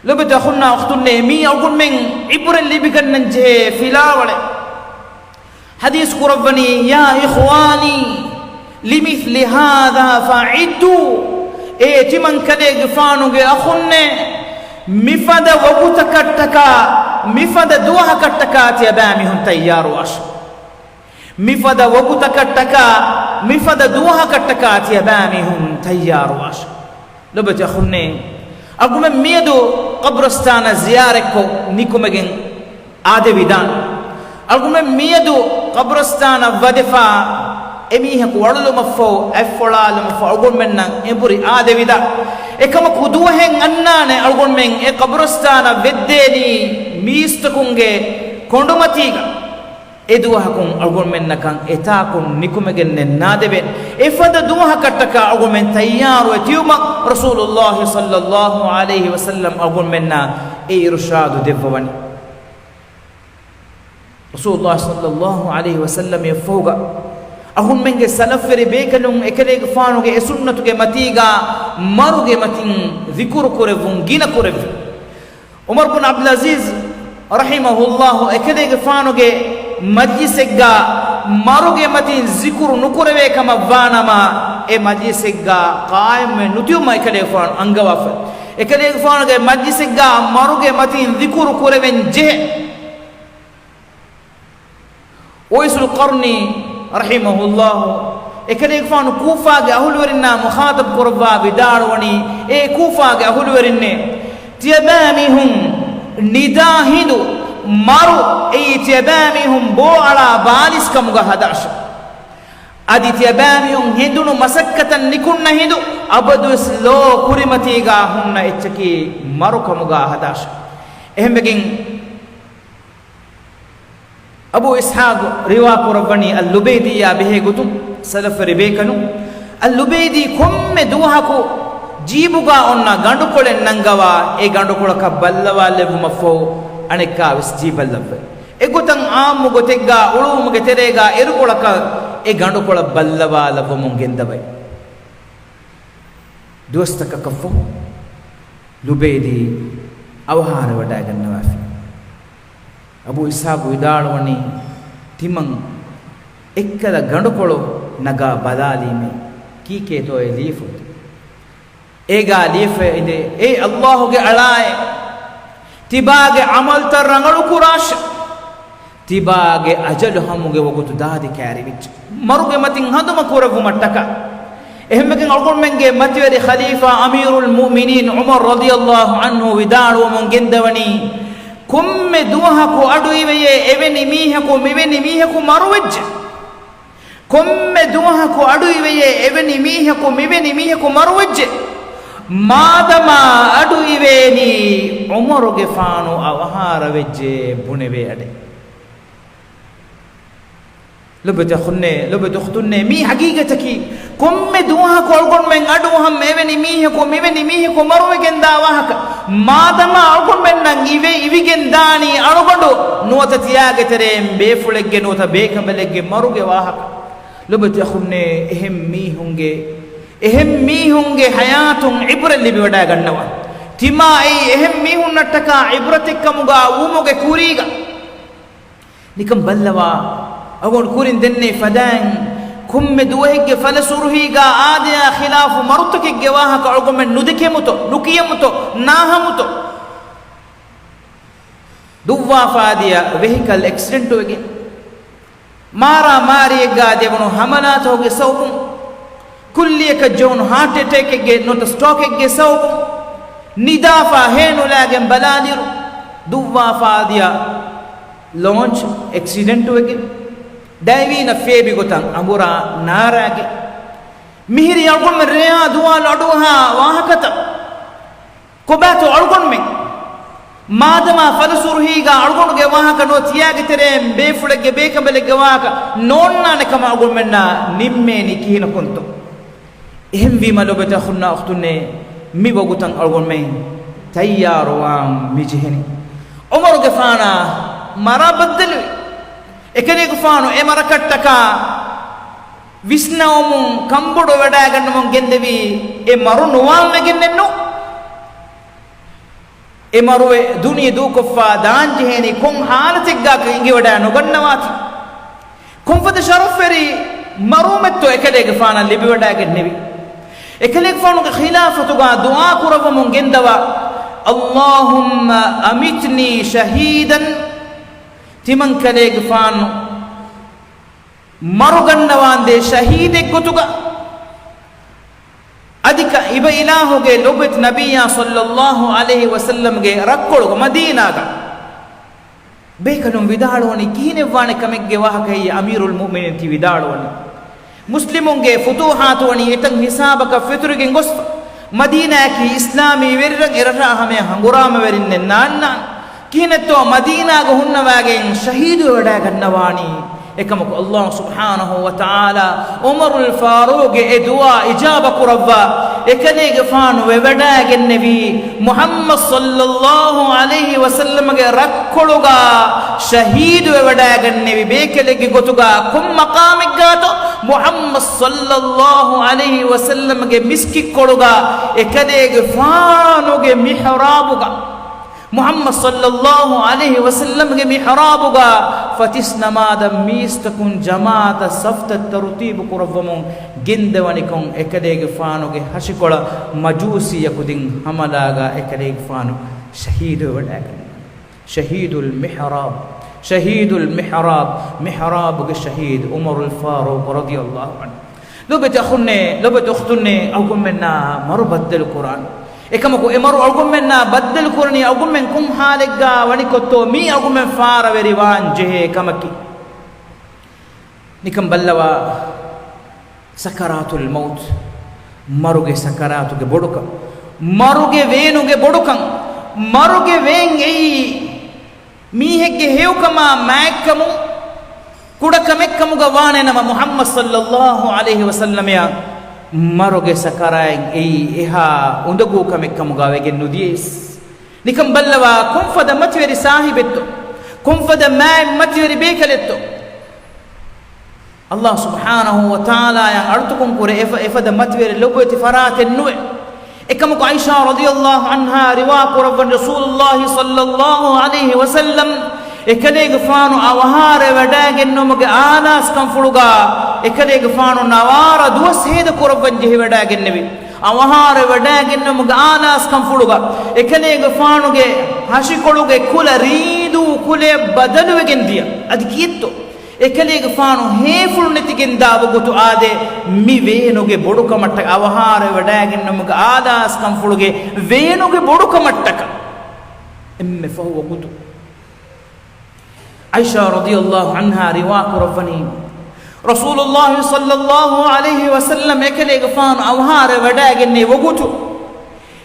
ލޮބެތި އަޚުންނާ އުޚްތުންނޭ، މީ އަޅުގަނޑުމެން ޢިބްރަތް ލިބިގަންނަން ޖެހޭ ފިލާވަޅެއް. ޙަދީޘް ކުރައްވަނީ، يا إخواني لمثل هذا فأعدوا. އޭ ތިމަން ކަލޭގެފާނުގެ އަޚުންނޭ، މިފަދަ ވަގުތަކަށްޓަކާ، މިފަދަ ދުވަހަކަށްޓަކާ ތިޔަބައިމީހުން ތައްޔާރުވާށި. މިފަދަ ވަގުތަކަށްޓަކާ، މިފަދަ ދުވަހަކަށްޓަކާ ތިޔަބައިމީހުން ތައްޔާރުވާށި. ލޮބެތި އަޚުންނޭ، އަޅުގަނޑުމެން މިއަދު ޤަބްރުސްތާނަށް ޒިޔާރަތްކޮށް ނިކުމެގެން އާދެވިދާނެ. އަޅުގަނޑުމެން މިއަދު ޤަބްރުސްތާނަށް ވަދެފާ އެމީހަކު އަޅުލުމަށްފަހު، އަތްފޮޅާލުމަށްފަހު އަޅުގަނޑުމެންނަށް އެނބުރި އާދެވިދާނެ. އެކަމަކު ދުވަހެއް އަންނާނެ އަޅުގަނޑުމެން އެ ޤަބްރުސްތާނަށް ވެއްދޭނީ މީސްތަކުންގެ ކޮނޑުމަތީގަ. އެދުވަހަކުން އަޅުގަނޑުމެންނަކަށް އެތާކުން ނިކުމެގެން ނެންނާދެވޭނެ. އެފަދަ ދުވަހަކަށްޓަކާ އަޅުގަނޑުމެން ތައްޔާރުވެ ތިއުމަށް ރަސޫލުﷲ ޞައްލަﷲ ޢަލައިހި ވަސައްލަމް އަޅުގަނޑުމެންނަށް އެ އިރުޝާދު ދެއްވަވަނީ. ރަސޫލުﷲ ޞައްލަﷲ ޢަލައިހި ވަސައްލަމް އެއަށްފަހުގަ އަޅުގަނޑުމެންގެ ސަލަފްވެރި ބޭކަލުން އެކަލޭގެފާނުގެ އެ ސުންނަތުގެ މަތީގަ މަރުގެ މަތިން ޛިކުރު ކުރެއްވުން ގިނަ ކުރެއްވި. ޢުމަރު ބުން ޢަބްދުލް ޢަޒީޒް ރަޙިމަހުﷲ އެކަލޭގެފާނުގެ މަޖްލިސެއްގަ މަރުގެ މަތިން ޒިކުރު ނުކުރެވޭ ކަމަށް ވާނަމަ، އެ މަޖްލިސެއްގަ ޤާއިމްވެ ނުތިއުމަށް އެކަލޭގެފާނު އަންގަވާފަ. އެކަލޭގެފާނުގެ މަޖްލިސެއްގަ މަރުގެ މަތިން ޛިކުރު ކުރެވެން ޖެހޭ. އުވައިސުލް ޤަރްނީ ރަޙިމަހުﷲ އެކަލޭގެފާނު ކޫފާގެ އަހުލުވެރިންނާ މުޚާޠަބު ކުރައްވާ ވިދާޅުވަނީ، އޭ ކޫފާގެ އަހުލުވެރިންނޭ! ތިޔަބައިމީހުން ނިދާ ހިނދު މަރު އެއީ ތިޔަބައިމީހުން ބޯ އަޅާ ބާލިސް ކަމުގަ ހަދާށެ. އަދި ތިޔަބައިމީހުން ހެނދުނު މަސައްކަތަށް ނިކުންނަ ހިނދު އަބަދުވެސް ލޯ ކުރިމަތީގަ ހުންނަ އެއްޗަކީ މަރު ކަމުގަ ހަދާށެ. އެހެންވެގެން އަބޫ އިސްޙާޤު ރިވާ ކުރައްވަނީ އަލް ލުބައިދީއާ ބެހޭ ގޮތުން، ސަލަފްވެރި ބޭކަލުން، އަލް ލުބައިދީ ކޮންމެ ދުވަހަކު ޖީބުގަ އޮންނަ ގަނޑުކޮޅެއް ނަންގަވާ، އެ ގަނޑުކޮޅަކަށް ބައްލަވާލެއްވުމަށްފަހު އަނެއްކާވެސް ޖީބަށް ލައްވައި. އެގޮތަށް އާއްމު ގޮތެއްގަ އުޅުއުމުގެ ތެރޭގަ އިރުކޮޅަކަށް އެ ގަނޑުކޮޅަށް ބައްލަވާލައްވަމުން ގެންދަވައި. ދުވަސްތަކަކަށްފަހު ލުބައިދީ އަވަހާރަވަޑައިގަންނަވާފި. އަބޫ އިސްޙާޤު ވިދާޅުވަނީ، ތިމަން އެއްކަލަ ގަނޑުކޮޅު ނަގާ ބަލާލީމޭ، ކީކޭތޯ އެ ލިޔެފަ؟ އޭގާ ލިޔެފަ އިނދޭ، އޭ ﷲ ގެ އަޅާއޭ! ތިބާގެ ޢަމަލްތައް ރަނގަޅު ކުރާށެ! ތިބާގެ އަޖަލު ހަމުގެ ވަގުތު ދާދި ކައިރިވެއްޖެ. މަރުގެ މަތިން ހަނދުމަ ކުރެއްވުމަށްޓަކާ. އެހެންވެގެން އަޅުގަނޑުމެންގެ މަތިވެރި ޚަލީފާ އަމީރުލް މުއުމިނީން ޢުމަރު ރަޟިޔަﷲ ޢަންހު ވިދާޅުވަމުން ގެންދަވަނީ، ކޮންމެ ދުވަހަކު އަޑުއިވެޔޭ އެވެނި މީހަކު މިވެނި މީހަކު މަރުވެއްޖެ. ކޮންމެ ދުވަހަކު އަޑުއިވެޔޭ އެވެނި މީހަކު މިވެނި މީހަކު މަރުވެއްޖެ. މާދަމާ އަޑުއިވޭނީ ޢުމަރުގެފާނު އަވަހާރަވެއްޖެ ބުނެވޭ އަޑެއް. ލޮބެތި އަޚުންނޭ، ލޮބެތި އުޚްތުންނޭ، މީ ހަގީގަތަކީ. ކޮންމެ ދުވަހަކު އަޅުގަނޑުމެން އަޑުއަހަން އެވެނި މީހަކު މިވެނި މީހަކު މަރުވެގެންދާ ވާހަކަ. މާދަމާ އަޅުގަނޑުމެންނަށް އިވެ އިވިގެން ދާނީ އަޅުގަނޑު ނުވަތަ ތިޔާގެ ތެރެއިން ބޭފުޅެއްގެ ނުވަތަ ބޭކަނބަލެއްގެ މަރުގެ ވާހަކަ. ލޮބެތި އަޚުންނޭ، އެހެން މީހުންގެ، އެހެން މީހުންގެ ޙަޔާތުން ޢިބްރަތް ލިބިވަޑައިގަންނަވާ. ތިމާއީ އެހެން މީހުންނަށްޓަކާ ޢިބްރަތެއްކަމުގަ ވުމުގެ ކުރީގަ. ނިކަން ބައްލަވާ، އަޅުގަނޑު ކުރިން ދެންނެވި ފަދައިން، ކޮންމެ ދުވަހެއްގެ ފަލަސުރުހީގަ އާދަޔާ ޚިލާފު މަރުތަކެއްގެ ވާހަކަ އަޅުގަނޑުމެން ނުދެކެމުތޯ، ނުކިޔަމުތޯ، ނާހަމުތޯ. ދުއްވާފާދިޔަ ވެހިކަލް އެކްސިޑެންޓުވެގެން، މާރާމާރީއެއްގަ ދެވުނު ހަމަލާތަކުގެ ސަބަބުން، ކުއްލިއަކަށް ޖެހުނު ހާޓް އެޓޭކެއްގެ ނުވަތަ ސްޓްރޯކެއްގެ ސަބަބުން، ނިދާފާ ހޭނުލާގެން ބަލާލިއިރު، ދުއްވާފާދިޔަ ލޯންޗް އެކްސިޑެންޓުވެގެން، ޑައިވީނަށް ފޭބި ގޮތަށް އަނބުރާ ނާރާގެ. މިހިރީ އަޅުގަނޑުމެން ރެޔާ ދުވާލު އަޑުއަހާ ވާހަކަތައް. ކޮބާތޯ އަޅުގަނޑުމެން؟ މާދަމާ ފަލަސުރުހީގަ އަޅުގަނޑުގެ ވާހަކަ ނުވަ ތިޔާގެ ތެރެއިން ބޭފުޅެއްގެ ބޭކަނބަލެއްގެ ވާހަކަ ނޯންނާނެ ކަމަށް އަޅުގަނޑުމެންނަށް ނިންމޭނީ ކިހިނަކުންތޯ؟ އެހެންވީމަ ލޮބެތި އަޚުންނާ އުޚްތުންނޭ، މި ވަގުތަށް އަޅުގަނޑުމެން ތައްޔާރުވާން މިޖެހެނީ. ޢުމަރުގެފާނާ މަރާ ބައްދަލުވި. އެކަލޭގެފާނު އެ މަރަކަށްޓަކާ ވިސްނަވަމުން ކަންބޮޑުވެވަޑައިގަންނަމުން ގެންދެވީ އެ މަރު ނުވާން ވެގެންނެއްނު. އެ މަރުވެ ދުނިޔެ ދޫކޮށްފާ ދާންޖެހޭނީ ކޮން ހާލަތެއްގާކަށް އެނގިވަޑައި ނުގަންނަވާތި. ކޮންފަދަ ޝަރަފްވެރި މަރުވުމެއްތޯ އެކަލޭގެފާނަށް ލިބިވަޑައިގެންނެވި. އެކަލޭގެފާނުގެ ޚިލާފަތުގާ ދުޢާ ކުރައްވަމުން ގެންދަވާ، اللهم أمتني شهيدا. ތިމަން ކަލޭގެފާނު މަރުގަންނަވާނދޭ ޝަހީދެއްގޮތުގަ. އަދި ކަ އިބަ އިލާހުގެ ލޮބުވެތި ނަބިއްޔާ ޞައްލައްލާހު ޢަލައިހި ވަސައްލަމްގެ ރައްކޮޅުގަ މަދީނާގަ. ބޭކަލުން ވިދާޅުވަނީ ކިހިނެއްވާނެ ކަމެއްގެ ވާހަކައެއް އަމީރުލް މުއުމިނީން ތި ވިދާޅުވަނީ؟ މުސްލިމުންގެ ފުތޫޙާތު ވަނީ އެތަން ހިސާބަކަށް ފެތުރިގެން ގޮސްފަ. މަދީނާއަކީ އިސްލާމީ ވެރިރަށް، އެ ރަށާ ހަމަޔަށް ހަނގުރާމަވެރިންނެއް ނާންނާނެ. ކިހިނެއްތޯ މަދީނާގަ ހުންނަވާގެން ޝަހީދުވެވަޑައިގަންނަވާނީ؟ އެކަމަކު ﷲ ސުބްޙާނަހޫ ވަތަޢާލާ ޢުމަރުލް ފާރޫޤްގެ އެ ދުޢާ އިޖާބަ ކުރައްވާ، އެކަލޭގެފާނު ވެވަޑައިގެންނެވީ މުޙައްމަދު ޞައްލައްލާހު ޢަލައިހި ވަސައްލަމްގެ ރައްކޮޅުގަ ޝަހީދުވެވަޑައިގެންނެވި ބޭކަލެއްގެ ގޮތުގަ. ކޮން މަޤާމެއްގާތޯ؟ މުޙައްމަދު ޞައްލައްލާހު ޢަލައިހި ވަސައްލަމްގެ މިސްކިތްކޮޅުގަ، އެކަލޭގެފާނުގެ މިޙްރާބުގަ. މުޙައްމަދު ޞައްލައްލާހު ޢަލައިހި ވަސައްލަމްގެ މިޙްރާބުގަ ފަތިސް ނަމާދަށް މީސްތަކުން ޖަމާޢަތަށް ޞަފްތައް ތަރުތީބު ކުރައްވަމުން ގެންދަވަނިކޮށް، އެކަލޭގެފާނުގެ ހަށިކޮޅަށް މަޖޫސީ ޔަކުދިން ހަމަލާގާ އެކަލޭގެފާނު ޝަހީދުވެވަޑައިގަންނަވާ. ޝަހީދުލް މިޙްރާބް، ޝަހީދުލް މިޙްރާބް، މިޙްރާބުގެ ޝަހީދު ޢުމަރުލް ފާރޫޤު ރަޟިޔައްލާހު ޢަންހު. ލޮބުވެތި އަޚުންނޭ، ލޮބުވެތި އުޚްތުންނޭ، އަޅުގަނޑުމެންނާ މަރު ބައްދަލު ކުރާނެ. އެކަމަކު އެ މަރު އަޅުގަނޑުމެންނާ ބައްދަލު ކުރަނީ އަޅުގަނޑުމެން ކޮން ޙާލެއްގާ ވަނިކޮށްތޯ މީ އަޅުގަނޑުމެން ފާރަވެރިވާން ޖެހޭ ކަމަކީ. ނިކަން ބައްލަވާ، ސަކަރާތުލް މައުތު، މަރުގެ ސަކަރާތުގެ ބޮޑުކަން، މަރުގެ ވޭނުގެ ބޮޑުކަން، މަރުގެ ވޭން އެއީ މީހެއްގެ ހެޔޮކަމާ މާތްކަމުން ކުޑަކަމެއްކަމުގަ ވާނެ ނަމަ، މުޙައްމަދު ޞައްލައްލާހު ޢަލައިހި ވަސައްލަމަޔަށް މަރުގެ ސަކަރާތް އެއީ އެހާ އުނދަގޫ ކަމެއްކަމުގަ ވެގެން ނުދިޔައީސް. ނިކަން ބައްލަވާ، ކޮންފަދަ މަތިވެރި ސާހިބެއްތޯ؟ ކޮންފަދަ މާތް މަތިވެރި ބޭކަލެއްތޯ؟ ﷲ ސުބްޙާނަހޫ ވަތަޢާލާއަށް އަޅުތަކުން ކުރެ އެފަ-، އެފަދަ މަތިވެރި ލޮބުވެތި ފަރާތެއް ނުވޭ. އެކަމަކު ޢާއިޝާ ރަޟިޔައްލާހު ޢަންހާ ރިވާ ކުރައްވަން، ރަސޫލުﷲ ޞައްލައްލާހު ޢަލައިހި ވަސައްލަމް އެކަލޭގެފާނު އަވަހާރަވެވަޑައިގެންނުމުގެ އާލާސްކަންފުޅުގަ އެކަލޭގެފާނު ނަވާރަ ދުވަސް ހޭދަ ކުރައްވަން ޖެހިވަޑައިގެންނެވި. އަވަހާރަވެވަޑައިގެންނުމުގެ އާލާސްކަންފުޅުގަ އެކަލޭގެފާނުގެ ހަށިކޮޅުގެ ކުލަ ރީދޫ ކުލަޔަށް ބަދަލުވެގެން ދިޔަ. އަދި ކީއްތޯ؟ އެކަލޭގެފާނު ހޭފުޅު ނެތިގެންދާ ވަގުތު އާދޭ، މި ވޭނުގެ ބޮޑުކަމަށްޓަކަ، އަވަހާރަވެވަޑައިގެންނުމުގެ އާލާސްކަންފުޅުގެ ވޭނުގެ ބޮޑުކަމަށްޓަކަ. އެންމެ ފަހު ވަގުތު ޢާއިޝާ ރަޟިޔައްލާހު ޢަންހާ ރިވާ ކުރައްވަނީ، ރަސޫލުﷲ ޞައްލައްލާހު ޢަލައިހި ވަސައްލަމް އެކަލޭގެފާނު އަވަހާރަވެވަޑައިގެންނެވި ވަގުތު،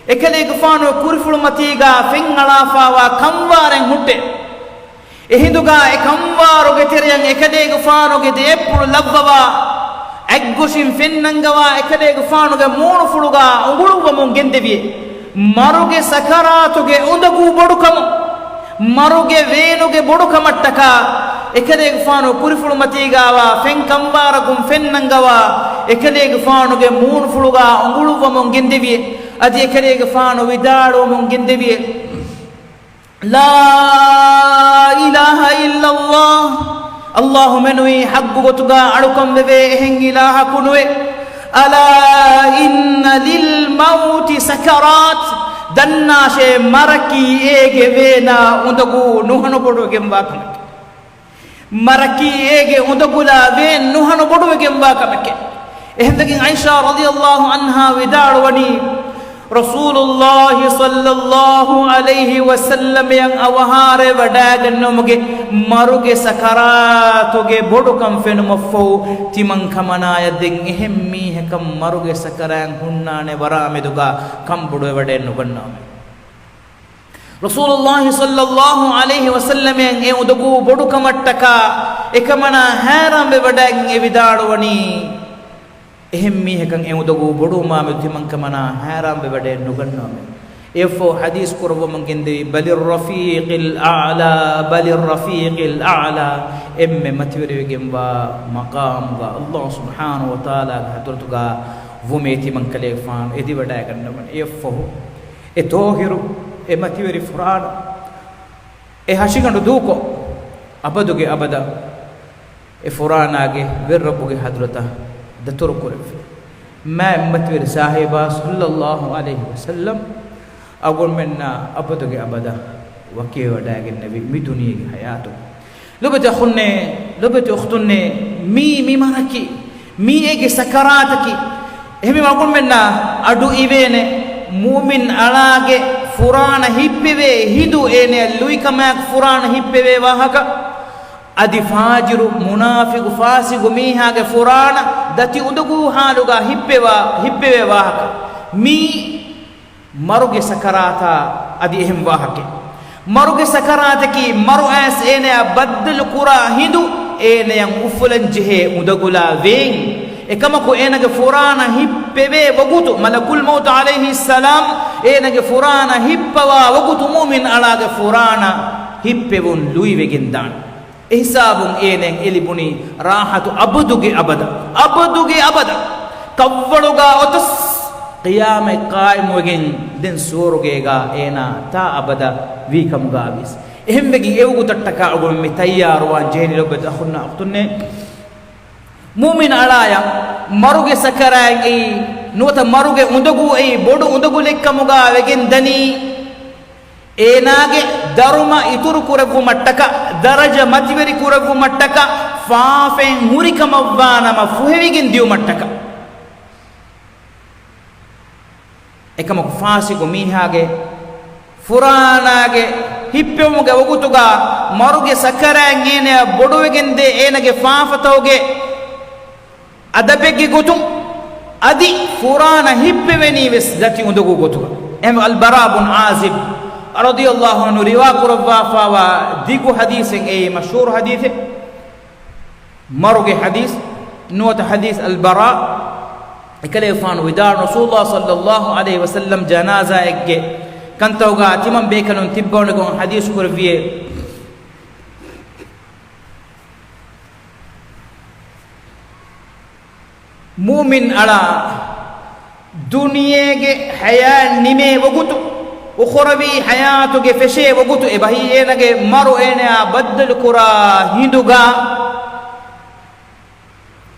އެކަލޭގެފާނު ކުރިފުޅުމަތީގާ ފެން އަޅާފާވާ ކަންވާރެއް ހުއްޓޭ. އެހިނދުގާ އެ ކަންވާރުގެ ތެރެޔަށް އެކަލޭގެފާނުގެ ދެއަތްޕުޅު ލައްވަވާ، އަތްގޮށިން ފެން ނަންގަވާ އެކަލޭގެފާނުގެ މޫނުފުޅުގާ އުނގުޅުއްވަމުން ގެންދެވިއޭ. މަރުގެ ސަކަރާތުގެ އުނދަގޫ ބޮޑުކަމުން، މަރުގެ ވޭނުގެ ބޮޑުކަމަށްޓަކާ، އެކަލޭގެފާނު ކުރިފުޅުމަތީގާވާ ފެން ކަންވާރަކުން ފެން ނަންގަވާ، އެކަލޭގެފާނުގެ މޫނުފުޅުގާ އުނގުޅުއްވަމުން ގެންދެވިއޭ. އަދި އެކަލޭގެފާނު ވިދާޅުވަމުން ގެންދެވިއޭ. لا إله إلا الله. ﷲ މެނުވީ ޙައްޤު ގޮތުގާ އަޅުކަން ވެވޭ އެހެން އިލާހަކު ނުވޭ. ألا إن للموت سكرات. ދަންނާށޭ، މަރަކީ އޭގެ ވޭނާ އުނދަގޫ ނުހަނުބޮޑުވެގެންވާ ކަމެކޭ. މަރަކީ އޭގެ އުނދަގުލާ ވޭން ނުހަނުބޮޑުވެގެންވާ ކަމެކޭ. އެހެންވެގެން ޢާއިޝާ ރަޟިޔައްލާހު ޢަންހާ ވިދާޅުވަނީ، ރަސޫލުﷲ ޞައްލައްލާހު ޢަލައިހި ވަސައްލަމައަށް އަވަހާރަވެވަޑައިގެންނުމުގެ މަރުގެ ސަކަރާތުގެ ބޮޑުކަން ފެނުމަށްފަހު، ތިމަންކަމަނާޔަށް ދެން އެހެން މީހަކަށް މަރުގެ ސަކަރާތް ހުންނާނެ ވަރާ މެދުގާ ކަންބޮޑުވެވަޑައެއް ނުގަންނާމެ. ރަސޫލުﷲ ޞައްލައްލާހު ޢަލައިހި ވަސައްލަމައަށް އެ އުނދަގޫ ބޮޑުކަމަށްޓަކާ އެކަމަނާ ހައިރާންވެވަޑައިގެން އެ ވިދާޅުވަނީ، އެހެން މީހަކަށް އެ އުނދަގޫ ބޮޑުވުމާމެދު ތިމަންކަމަނާ ހައިރާންވެވަޑައެއް ނުގަންނާމެ. އެއަށްފަހު ޙަދީޘް ކުރައްވަމުން ގެންދެވީ، بل الرفيق الأعلى، بل الرفيق الأعلى، އެންމެ މަތިވެރިވެގެންވާ މަޤާމުގަ ﷲ ސުބްޙާނަހޫ ވަތަޢާލާގެ ޙަޟްރަތުގަ ވުމޭ ތިމަންކަލޭގެފާނު އެދިވަޑައިގަންނަވަނީ. އެއަށްފަހު އެ ޠާހިރު، އެ މަތިވެރި ފުރާނަ، އެ ހަށިގަނޑު ދޫކޮށް، އަބަދުގެ އަބަދަށް އެ ފުރާނާގެ ވެރިރައްބުގެ ޙަޟްރަތަށް ދަތުރުކުރެއްވި. މާތް މަތިވެރި ސާހިބާ ޞައްލައްލާހު ޢަލައިހި ވަސައްލަމް އަޅުގަނޑުމެންނާ އަބަދުގެ އަބަދަށް ވަކިވެވަޑައިގެންނެވި މި ދުނިޔޭގެ ޙަޔާތުން. ލޮބުވެތި އަޚުންނޭ، ލޮބުވެތި އުޚްތުންނޭ، މީ މި މަރަކީ، މީ އޭގެ ސަކަރާތަކީ. އެހެންވީމަ އަޅުގަނޑުމެންނަށް އަޑު އިވޭނެ، މުއުމިން އަޅާގެ ފުރާނަ ހިއްޕެވޭ ހިނދު އޭނަޔަށް ލުއިކަމާއެކު ފުރާނަ ހިއްޕެވޭ ވާހަކަ، އަދި ފާޖިރު، މުނާފިގު، ފާސިގު މީހާގެ ފުރާނަ ދަތި އުނދަގޫ ހާލުގަ ހިއްޕެވާ، ހިއްޕެވޭ ވާހަކަ. މީ މަރުގެ ސަކަރާތާ އަދި އެހެން ވާހަކަ. މަރުގެ ސަކަރާތަކީ މަރު އައިސް އޭނަޔާ ބައްދަލު ކުރާ ހިނދު އޭނަޔަށް އުފުލަން ޖެހޭ އުނދަގުލާ ވޭން. އެކަމަކު އޭނަގެ ފުރާނަ ހިއްޕެވޭ ވަގުތު، މަލަކުލް މައުތު ޢަލައިހިއްސަލާމް އޭނަގެ ފުރާނަ ހިއްޕަވާ ވަގުތު މުއުމިން އަޅާގެ ފުރާނަ ހިއްޕެވުން ލުއިވެގެން ދާނެ. އެހިސާބުން އޭނައަށް އެ ލިބުނީ ރާޙަތު އަބަދުގެ އަބަދަށް، އަބަދުގެ އަބަދަށް. ކަށްވަޅުގަ އޮތަސް ޤިޔާމަތް ޤާއިމުވެގެން ދެން ސުވަރުގޭގަ އޭނާ ތާ އަބަދަށް ވީކަމުގަ ވިޔަސް. އެހެންވެގެން އެ ވަގުތަށްޓަކާ އަޅުގަނޑުމެން މި ތައްޔާރުވާން ޖެހެނީ ލޮބުވެތި އަޚުންނާ އުޚްތުންނޭ. މުއުމިން އަޅާޔަށް މަރުގެ ސަކަރާތް އެއީ، ނުވަތަ މަރުގެ އުނދަގޫ އެއީ ބޮޑު އުނދަގުލެއްކަމުގަ ވެގެން ދަނީ. އޭނާގެ ދަރުމަ އިތުރު ކުރެއްވުމަށްޓަކާ، ދަރަޖަ މަތިވެރި ކުރެއްވުމަށްޓަކާ، ފާފައިން ހުރިކަމަށްވާނަމަ ފުހެވިގެން ދިޔުމަށްޓަކާ. އެކަމަކު ފާސިގު މީހާގެ ފުރާނާގެ ހިއްޕެވުމުގެ ވަގުތުގަ މަރުގެ ސަކަރާތް އޭނަޔަށް ބޮޑުވެގެންދޭ އޭނަގެ ފާފަތަކުގެ އަދަބެއްގެ ގޮތުން އަދި ފުރާނަ ހިއްޕެވެނީ ވެސް ދަތި އުނދަގޫ ގޮތުގަ. އެހެން އަލްބަރާ ބުން ޢާޒިބް ރަޟިޔަﷲ ޢަންހު ރިވާ ކުރައްވާފައިވާ ދިގު ޙަދީޘެއް އެއީ، މަޝްހޫރު ޙަދީޘެއް، މަރުގެ ޙަދީޘް، ނުވަތަ ޙަދީޘް އަލްބަރާ، އެކަލޭގެފާނު ވިދާޅު، ރަސޫލުﷲ ޞައްލަﷲ ޢަލައިހި ވަސައްލަމް ޖަނާޒާއެއްގެ ކަންތައްގަ ތިމަން ބޭކަލުން ތިއްބަވަނިކޮށް ޙަދީޘް ކުރެއްވިއޭ. މުއުމިން އަޅާ ދުނިޔޭގެ ޙަޔާތް ނިމޭ ވަގުތު، އުޚުރަވީ ޙަޔާތުގެ ފެށޭ ވަގުތު، އެބަހީ އޭނަގެ މަރު އޭނަޔާ ބައްދަލު ކުރާ ހިނދުގަ،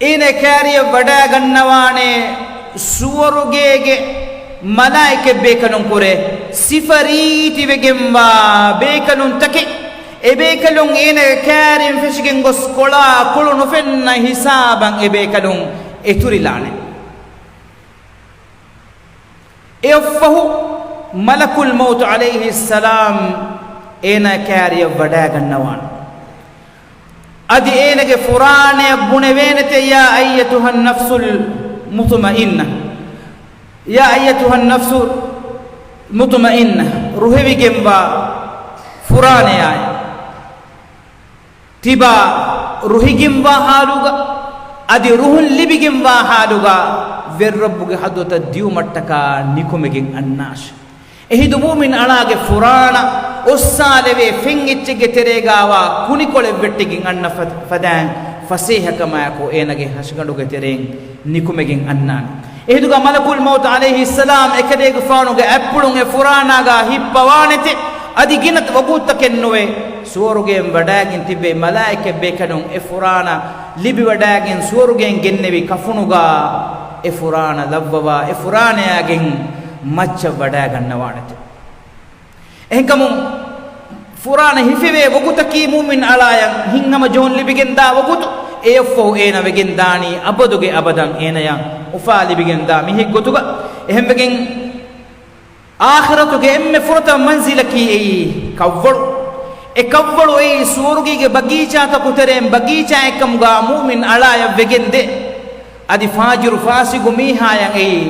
އޭނަ ކާރިއަށް ވަޑައިގަންނަވާނެ ސުވަރުގޭގެ މަލާއިކަ ބޭކަލުން ކުރެ ސިފަ ރީތިވެގެންވާ ބޭކަލުންތަކެއް. އެބޭކަލުން އޭނަގެ ކާރިން ފެށިގެން ގޮސް ކޮޅާ ކޮޅު ނުފެންނަ ހިސާބަށް އެބޭކަލުން އެތުރިލާނެ. އެއަށްފަހު މަލަކުލް މައުތު ޢަލައިހިއްސަލާމް އޭނަ ކާރިއަށް ވަޑައިގަންނަވާނެ. އަދި އޭނަގެ ފުރާނަޔަށް ބުނެވޭނެތެ، يا أيتها النفس المطمئنة، يا أيتها النفس المطمئنة، ރުހެވިގެންވާ ފުރާނަޔާއި. ތިބާ ރުހިގެންވާ ޙާލުގަ، އަދި ރުހުން ލިބިގެންވާ ޙާލުގަ، ވެރިރައްބުގެ ޙަޟްރަތަށް ދިޔުމަށްޓަކާ ނިކުމެގެން އަންނާށި. އެހިނދު މުއުމިން އަޅާގެ ފުރާނަ އޮއްސާލެވޭ ފެން އެއްޗެއްގެ ތެރޭގާވާ ކުނިކޮޅެއް ވެއްޓިގެން އަންނަ ފަ-، ފަދައިން ފަސޭހަކަމާއެކު އޭނަގެ ހަށިގަނޑުގެ ތެރެއިން ނިކުމެގެން އަންނާނެ. އެހިނދުގަ މަލަކުލް މައުތު ޢަލައިހިއްސަލާމް އެކަލޭގެފާނުގެ އަތްޕުޅުން އެ ފުރާނާގާ ހިއްޕަވާނެތެ. އަދި ގިނަ ވަގުތުތަކެއް ނުވެ، ސުވަރުގެއިން ވަޑައިގެން ތިއްބެވި މަލާއިކަ ބޭކަލުން އެ ފުރާނަ ލިބިވަޑައިގެން ސުވަރުގެއިން ގެންނެވި ކަފުނުގާ އެ ފުރާނަ ލައްވަވާ އެ ފުރާނަޔާގެން މައްޗަށް ވަޑައިގަންނަވާނެތެ. އެހެންކަމުން ފުރާނަ ހިފެވޭ ވަގުތަކީ މުއުމިން އަޅާޔަށް ހިތްހަމަޖެހުން ލިބިގެންދާ ވަގުތު، އެއަށްފަހު އޭނަ ވެގެންދާނީ އަބަދުގެ އަބަދަށް އޭނަޔަށް އުފާ ލިބިގެންދާ މީހެއްގޮތުގަ. އެހެންވެގެން އާޚިރަތުގެ އެންމެ ފުރަތަމަ މަންޒިލަކީ އެއީ ކަށްވަޅު. އެ ކަށްވަޅު އެއީ ސުވަރުގީގެ ބަގީޗާތަކު ތެރެއިން ބަގީޗާއެއްކަމުގަ މުއުމިން އަޅާޔަށް ވެގެންދޭ. އަދި ފާޖިރު ފާސިގު މީހާޔަށް އެއީ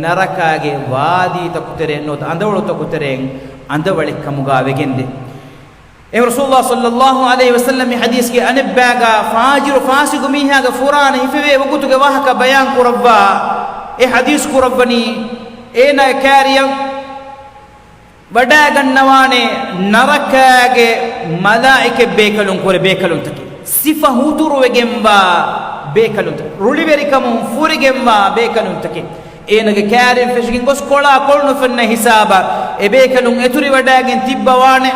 ނަރަކާގެ ވާދީތަކު ތެރެއިން ނުވަތަ އަނދަވަޅުތަކު ތެރެއިން އަނދަވަޅެއްކަމުގަ ވެގެންދޭ. އެ ރަސޫލުﷲ ޞައްލަﷲ ޢަލައިހި ވަސައްލަމް މި ޙަދީޘްގެ އަނެއްބައިގަ ފާޖިރު ފާސިގު މީހާގެ ފުރާނަ ހިފެވޭ ވަގުތުގެ ވާހަކަ ބަޔާން ކުރައްވާ، އެ ޙަދީޘް ކުރައްވަނީ އޭނާ ކާރިއަށް ވަޑައިގަންނަވާނެ ނަރަކާގެ މަލާއިކަ ބޭކަލުން ކުރެ ބޭކަލުންތަކެއް، ސިފަ ހުތުރުވެގެންވާ ބޭކަލުންތަކެއް، ރުޅިވެރިކަމުން ފުރިގެންވާ ބޭކަލުންތަކެއް. އޭނަގެ ކާރިން ފެށިގެން ގޮސް ކޮޅާ ކޮޅުނުފެންނަ ހިސާބަށް އެބޭކަލުން އެތުރިވަޑައިގެން ތިއްބަވާނެ.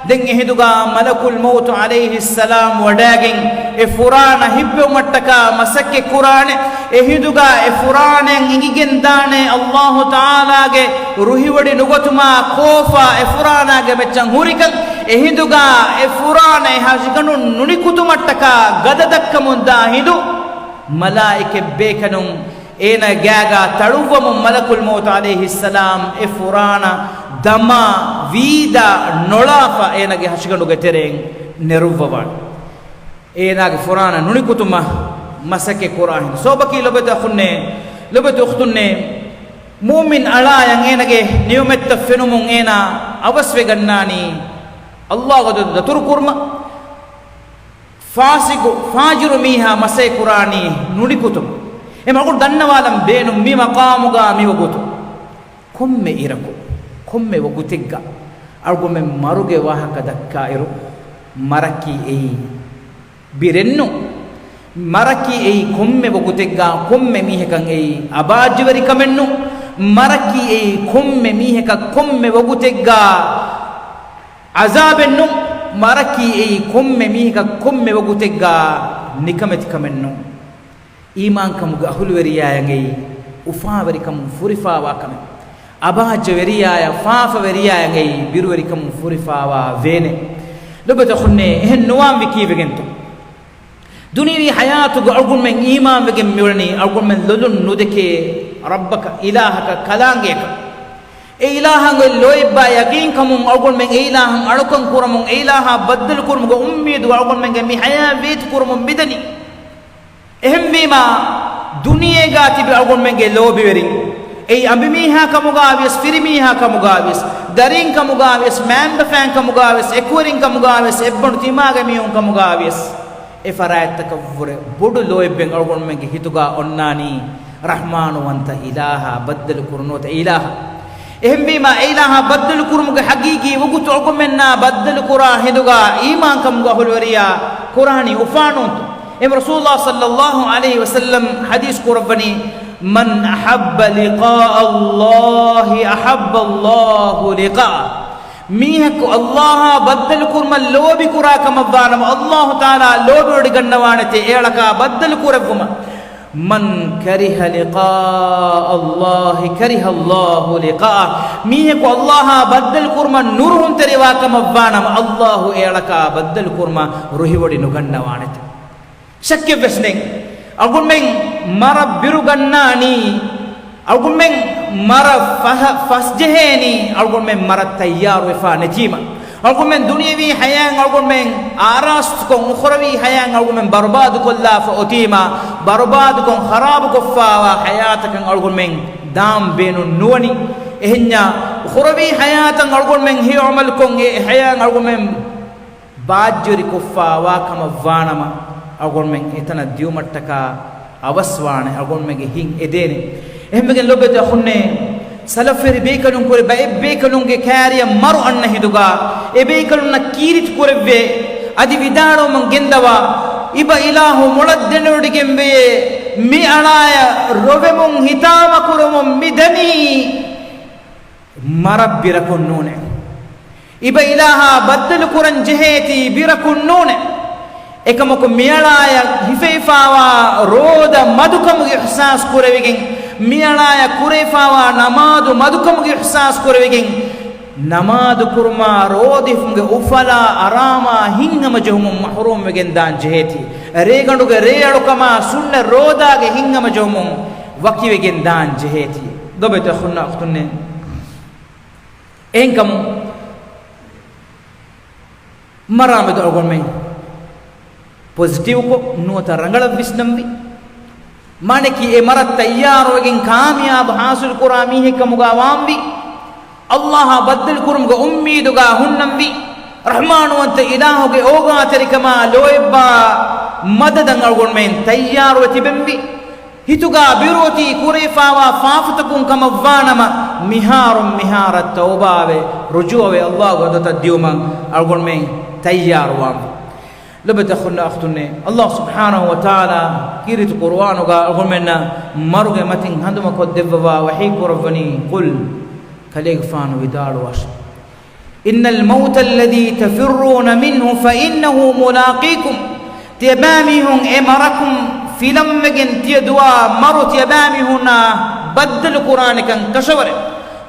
ދެން އެހިނދުގަ މަލަކުލް މައުތު ޢަލައިހިއްސަލާމް ވަޑައިގެން އެ ފުރާނަ ހިއްޕެވުމަށްޓަކާ މަސައްކަތް ކުރާނެ. އެހިނދުގަ އެ ފުރާނައަށް އިނގިގެންދާނެ ﷲ ތަޢާލާގެ ރުހިވޮޑި ނުގަތުމާ ކޯފާ އެ ފުރާނާގެ މައްޗަށް ހުރިކަން. އެހިނދުގާ އެ ފުރާނަ އެ ހަށިގަނޑު ނުނިކުތުމަށްޓަކާ ގަދަ ދައްކަމުންދާ ހިނދު، މަލާއިކަތް ބޭކަލުން އޭނަ ގާގާ ތަޅުއްވަމުން މަލަކުލް މައުތު ޢަލައިހިއްސަލާމް އެ ފުރާނަ ދަމާ ވީދާ ނޮޅާފަ އޭނަގެ ހަށިގަނޑުގެ ތެރެއިން ނެރުއްވަވާނެ. އޭނާގެ ފުރާނަ ނުނިކުތުމަށް މަސައްކަތް ކުރާ ހިނދު. ސަބަބަކީ ލޮބުވެތި އަޚުންނޭ، ލޮބުވެތި އުޚްތުންނޭ، މުއުމިން އަޅާޔަށް އޭނަގެ ނިޢުމަތްތައް ފެނުމުން އޭނާ އަވަސްވެގަންނާނީ، ﷲ އަށް ދަތުރު ކުރުމަށް. ފާސިގު، ފާޖިރު މީހާ މަސައްކަތް ކުރާނީ ނުނިކުތުމަށް. އެ މަގު ދަންނަވާލަން ބޭނުން މި މަޤާމުގާ މި ވަގުތު. ކޮންމެ އިރަކު، ކޮންމެ ވަގުތެއްގަ އަޅުގަނޑުމެން މަރުގެ ވާހަކަ ދައްކާއިރު، މަރަކީ އެއީ ބިރެއްނު. މަރަކީ އެއީ ކޮންމެ ވަގުތެއްގަ ކޮންމެ މީހަކަށް އެއީ އަބާއްޖަވެރިކަމެއްނު. މަރަކީ އެއީ ކޮންމެ މީހަކަށް ކޮންމެ ވަގުތެއްގަ އަޒާބެއްނު. މަރަކީ އެއީ ކޮންމެ މީހަކަށް ކޮންމެ ވަގުތެއްގަ ނިކަމެތިކަމެއްނު. އީމާންކަމުގެ އަހުލުވެރިޔާޔަށް އެއީ އުފާވެރިކަމުން ފުރިފާވާ ކަމެއް. އަބާއްޖަވެރިޔާޔަށް، ފާފަވެރިޔާޔަށް އެއީ ބިރުވެރިކަމުން ފުރިފާވާ ވޭނެ. ލޮބުވެތި އަޚުންނޭ، އެހެން ނުވާންވީ ކީއްވެގެންތޯ؟ ދުނިޔަވީ ޙަޔާތުގަ އަޅުގަނޑުމެން އީމާންވެގެން މިއުޅެނީ އަޅުގަނޑުމެން ލޮލުން ނުދެކޭ ރައްބަކަށް، އިލާހަކަށް، ކަލާނގެއަކަށް. އެ އިލާހަށް އޮތް ލޯތްބާ ޔަގީންކަމުން އަޅުގަނޑުމެން އެ އިލާހަށް އަޅުކަން ކުރަމުން، އެ އިލާހާ ބައްދަލުކުރުމުގެ އުއްމީދު އަޅުގަނޑުމެންގެ މި ޙަޔާތް ވޭތުކުރަމުން މިދަނީ. އެހެންވީމާ، ދުނިޔޭގާ ތިބި އަޅުގަނޑުމެންގެ ލޯބިވެރިން، އެއީ އަނބިމީހާ ކަމުގާވިޔަސް، ފިރިމީހާ ކަމުގާވިޔަސް، ދަރީން ކަމުގާވިޔަސް، މައިންބަފައިން ކަމުގާވިޔަސް، އެކުވެރިން ކަމުގާވިޔަސް، އެއްބަނޑު ތިމާގެ މީހުން ކަމުގާވިޔަސް، އެ ފަރާތްތަކަށްވުރެ ބޮޑު ލޯތްބެއް އަޅުގަނޑުމެންގެ ހިތުގާ އޮންނާނީ، ރަޙްމާނުވަންތަ އިލާހާ ބައްދަލު ކުރުނުވަތަ އެ އިލާހަށް. އެހެންވީމާ، އެ އިލާހާ ބައްދަލު ކުރުމުގެ ޙަޤީޤީ ވަގުތު އަޅުގަނޑުމެންނާ ބައްދަލު ކުރާ ހިނދުގާ އީމާންކަމުގެ އަހުލުވެރިޔާ ކުރާނީ އުފާނޫންތޯ؟ އެހެން ރަސޫލުﷲ ޞައްލަﷲ ޢަލައިހި ވަސައްލަމް ޙަދީޘް ކުރައްވަނީ، "من أحب لقاء الله أحب الله لقاءه." މީހަކު ﷲ އާ ބައްދަލު ކުރުމަށް ލޯބި ކުރާ ކަމަށްވާނަމަ، ﷲ ތަޢާލާ ލޯބިވޮޑިގަންނަވާނެތޭ އެއަޅަކާ ބައްދަލު ކުރެއްވުމަށް. "من كره لقاء الله كره الله لقاءه." މީހަކު ﷲ އާ ބައްދަލު ކުރުމަށް ނުރުހުންތެރިވާ ކަމަށްވާނަމަ، ﷲ އެއަޅަކާ ބައްދަލު ކުރުމަށް ރުހިވޮޑި ނުގަންނަވާނެތެ. ޝައްކެއްވެސް ނެތް. އަޅުގަނޑުމެން މަރަށް ބިރުގަންނާނީ، އަޅުގަނޑުމެން މަރަށް ފަހަ-، ފަސްޖެހޭނީ، އަޅުގަނޑުމެން މަރަށް ތައްޔާރުވެފާ ނެތީމަ. އަޅުގަނޑުމެން ދުނިޔަވީ ޙަޔާތް އަޅުގަނޑުމެން އާރާސްތުކޮށް، އުޚުރަވީ ޙަޔާތް އަޅުގަނޑުމެން ބަރުބާދުކޮށްލާފަ އޮތީމަ، ބަރުބާދުކޮށް ޚަރާބުކޮށްފާވާ ޙަޔާތަކަށް އަޅުގަނޑުމެން ދާން ބޭނުން ނުވަނީ. އެހެންޏާ، އުޚުރަވީ ޙަޔާތަށް އަޅުގަނޑުމެން ހެޔޮ ޢަމަލުކޮށް، އެ ޙަޔާތް އަޅުގަނޑުމެން ބާއްޖަވެރިކޮށްފާވާ ކަމަށްވާނަމަ، އަޅުގަނޑުމެން އެތަނަށް ދިޔުމަށްޓަކާ އަވަސްވާނެ، އަޅުގަނޑުމެންގެ ހިތް އެދޭނެ. އެހެންވެގެން ލޮބުވެތި އަޚުންނޭ، ސަލަފްވެރި ބޭކަލުން ކުރެ ބައެއް ބޭކަލުންގެ ކާރިޔަށް މަރު އަންނަ ހިނދުގާ، އެ ބޭކަލުންނަށް ކީރިތި ކުރެއްވޭ، އަދި ވިދާޅުވަމުން ގެންދަވާ، އިބަ އިލާހު މޮޅަށް ދެނެވޮޑިގެންވެޔޭ، މި އަޅާޔަށް ރޮވެމުން ހިތާމަކުރަމުން މި ދަނީ. މަރަށް ބިރަކުން ނޫނޭ. އިބަ އިލާހާ ބައްދަލު ކުރަން ޖެހޭތީ ބިރަކުން ނޫނޭ. އެކަމަކު މިއަޅާޔަށް ހިފެވިފާވާ ރޯދަ މަދުކަމުގެ އިޙްސާސް ކުރެވިގެން، މިއަޅާޔަށް ކުރެވިފާވާ ނަމާދު މަދުކަމުގެ އިޙްސާސް ކުރެވިގެން، ނަމާދު ކުރުމާ ރޯދަ ހިފުމުގެ އުފަލާ އަރާމާ ހިތްހަމަޖެހުމުން މަޙްރޫމްވެގެން ދާން ޖެހޭތީ. ރޭގަނޑުގެ ރޭއަޅުކަމާ ސުންނަ ރޯދާގެ ހިތްހަމަޖެހުމުން ވަކިވެގެން ދާން ޖެހޭތީ. ލޮބުވެތި އަޚުންނާ އުޚްތުންނޭ. އެހެންކަމުން މަރާމެދު އަޅުގަނޑުމެން ޕޮޒިޓިވްކޮށް ނުވަތަ ރަނގަޅަށް ވިސްނަންވީ. މާނައަކީ އެ މަރަށް ތައްޔާރުވެގެން ކާމިޔާބު ޙާޞިލުކުރާ މީހެއްކަމުގާ ވާންވީ. ﷲ އާ ބައްދަލުކުރުމުގެ އުއްމީދުގާ ހުންނަންވީ. ރަޙްމާނުވަންތަ އިލާހުގެ އޯގާތެރިކަމާ ލޯތްބާ މަދަދަށް އަޅުގަނޑުމެން ތައްޔާރުވެ ތިބެންވީ. ހިތުގާ ބިރުއޮތީ ކުރެވިފާވާ ފާފަތަކުން ކަމަށްވާނަމަ، މިހާރުން މިހާރަށް ތައުބާވެ، ރުޖޫޢަވެ، ﷲގެ ޙަޟްރަތަށް ދިޔުމަށް އަޅުގަނޑުމެން ތައްޔާރުވާންވީ. ލޮބުވެތި އަޚުންނާ އުޚްތުންނޭ، ﷲ ސުބްޙާނަހޫ ވަތަޢާލާ ކީރިތި ޤުރުއާނުގާ އަޅުގަނޑުމެންނަށް މަރުގެ މަތިން ހަނދުމަކޮށްދެއްވަވާ ވަޙީ ކުރައްވަނީ، قل، ކަލޭގެފާނު ވިދާޅުވާށި. إن الموت الذي تفرون منه فإنه ملاقيكم. ތިޔަބައިމީހުން އެ މަރަކުން ފިލަންވެގެން ތިޔަ ދުވާ މަރު ތިޔަބައިމީހުންނާ ބައްދަލު ކުރާނެކަން ކަށަވަރެއް.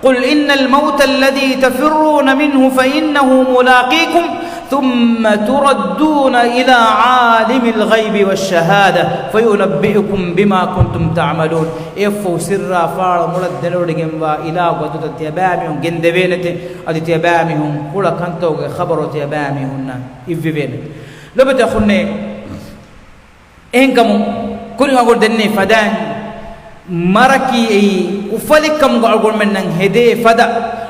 قل إن الموت الذي تفرون منه فإنه ملاقيكم ثم تردون إلى عالم الغيب والشهادة فينبئكم بما كنتم تعملون. އެއަށްފަހު ސިއްރާ ފާޅަ މޮޅަށް ދެނެވޮޑިގެންވާ އިލާހުގެ އަތުތައް ތިޔަބައިމީހުން ގެންދެވޭނެތެ. އަދި ތިޔަބައިމީހުން ކުޅަ ކަންތަކުގެ ޚަބަރު ތިޔަބައިމީހުންނަށް އިއްވެވޭނެ. ލޮބުވެތި އަޚުންނޭ، އެހެންކަމުން ކުރިން އަޅުގަނޑު ދެންނެވި ފަދައިން، މަރަކީ އެއީ އުފަލެއްކަމުގަ އަޅުގަނޑުމެންނަށް ހެދޭ ފަދަ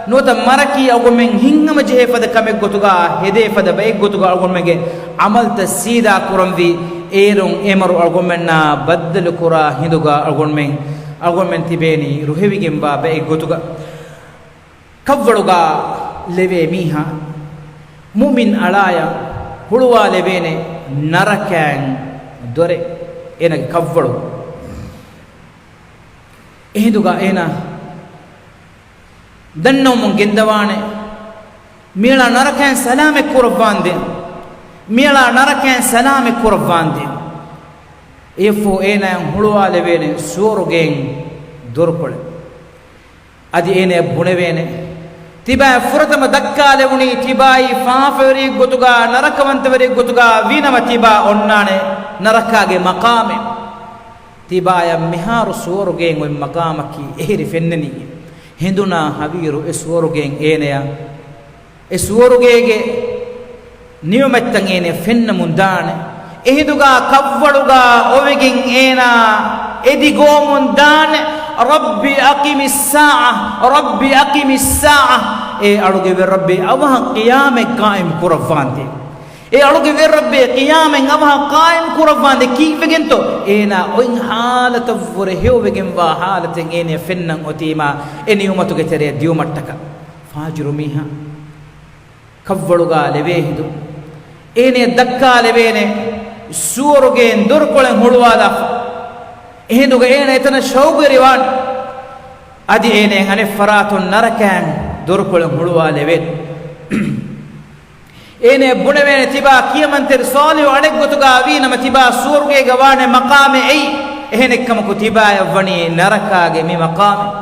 ނުވަތަ މަރަކީ އަޅުގަނޑުމެން ހިތްހަމަޖެހޭ ފަދަ ކަމެއްގޮތުގަ ހެދޭ ފަދަ ބައެއްގޮތުގަ އަޅުގަނޑުމެންގެ ޢަމަލުތައް ސީދާ ކުރަންވީ. އޭރުން އެމަރު އަޅުގަނޑުމެންނާ ބައްދަލުކުރާ ހިނދުގަ އަޅުގަނޑުމެން، އަޅުގަނޑުމެން ތިބޭނީ ރުހެވިގެންވާ ބައެއްގޮތުގަ. ކަށްވަޅުގަ ލެވޭ މީހާ، މުއުމިން އަޅާޔަށް ހުޅުވާލެވޭނެ ނަރަކައިން ދޮރެއް އޭނަގެ ކަށްވަޅު. އެހިނދުގަ އޭނަ ދަންނަވަމުން ގެންދަވާނެ، މިއަޅާ ނަރަކައިން ސަލާމަތް ކުރައްވާނދޭ، މިއަޅާ ނަރަކައިން ސަލާމަތް ކުރައްވާނދޭ. އެއަށްފަހު އޭނައަށް ހުޅުވާލެވޭނެ ސުވަރުގެއިން ދޮރުކޮޅެއް. އަދި އޭނައަށް ބުނެވޭނެ، ތިބާއަށް ފުރަތަމަ ދައްކާލެވުނީ ތިބާއީ ފާފަވެރިއެއްގޮތުގަ، ނަރަކަވަންތަވެރިއެއްގޮތުގަ ވީނަމަ ތިބާ އޮންނާނެ ނަރަކާގެ މަޤާމެއް. ތިބާއަށް މިހާރު ސުވަރުގެއިން އޮތް މަޤާމަކީ އެހެރީ ފެންނަނީ. ހިނދުނާ ހަވީރު އެ ސުވަރުގެއިން އޭނަޔަށް އެ ސުވަރުގޭގެ ނިޢުމަތްތައް އޭނަޔަށް ފެންނަމުން ދާނެ. އެހިނދުގަ ކަށްވަޅުގަ އޮވެގެން އޭނާ އެދި ގޮވަމުން ދާނެ، رب أقم الساعة، رب أقم الساعة. އޭ އަޅުގެ ވެރި ރައްބޭ، އަވަހަށް ޤިޔާމަތް ޤާއިމް ކުރައްވާނދޭ. އޭ އަޅުގެ ވެރި ރައްބޭ، ޤިޔާމަތް އަވަހަށް ޤާއިމް ކުރައްވާނދޭ. ކީއްވެގެންތޯ؟ އޭނާ އޮތް ޙާލަތަށްވުރެ ހެޔޮވެގެންވާ ޙާލަތެއް އޭނަޔަށް ފެންނަން އޮތީމާ، އެ ނިޢުމަތުގެ ތެރެއަށް ދިއުމަށްޓަކާ. ފާޖިރު މީހާ ކަށްވަޅުގަ ލެވޭ ހިނދު، އޭނަޔަށް ދައްކާލެވޭނެ ސުވަރުގެއިން ދޮރުކޮޅެއް ހުޅުވާލާފަ. އެހިނދުގަ އޭނަ އެތަނަށް ޝައުގުވެރިވާނެ. އަދި އޭނައަށް އަނެއް ފަރާތުން ނަރަކައިން ދޮރުކޮޅެއް ހުޅުވާލެވޭނެ. އޭނަޔަށް ބުނެވޭނެ، ތިބާ ކިޔަމަންތެރި ޞާލިޙު އަޅެއްގޮތުގަ ވީނަމަ ތިބާ ސުވަރުގޭގަ ވާނެ މަޤާމެއް އެއީ. އެހެނެއްކަމަކު ތިބާޔަށް ވަނީ ނަރަކާގެ މި މަޤާމެއް.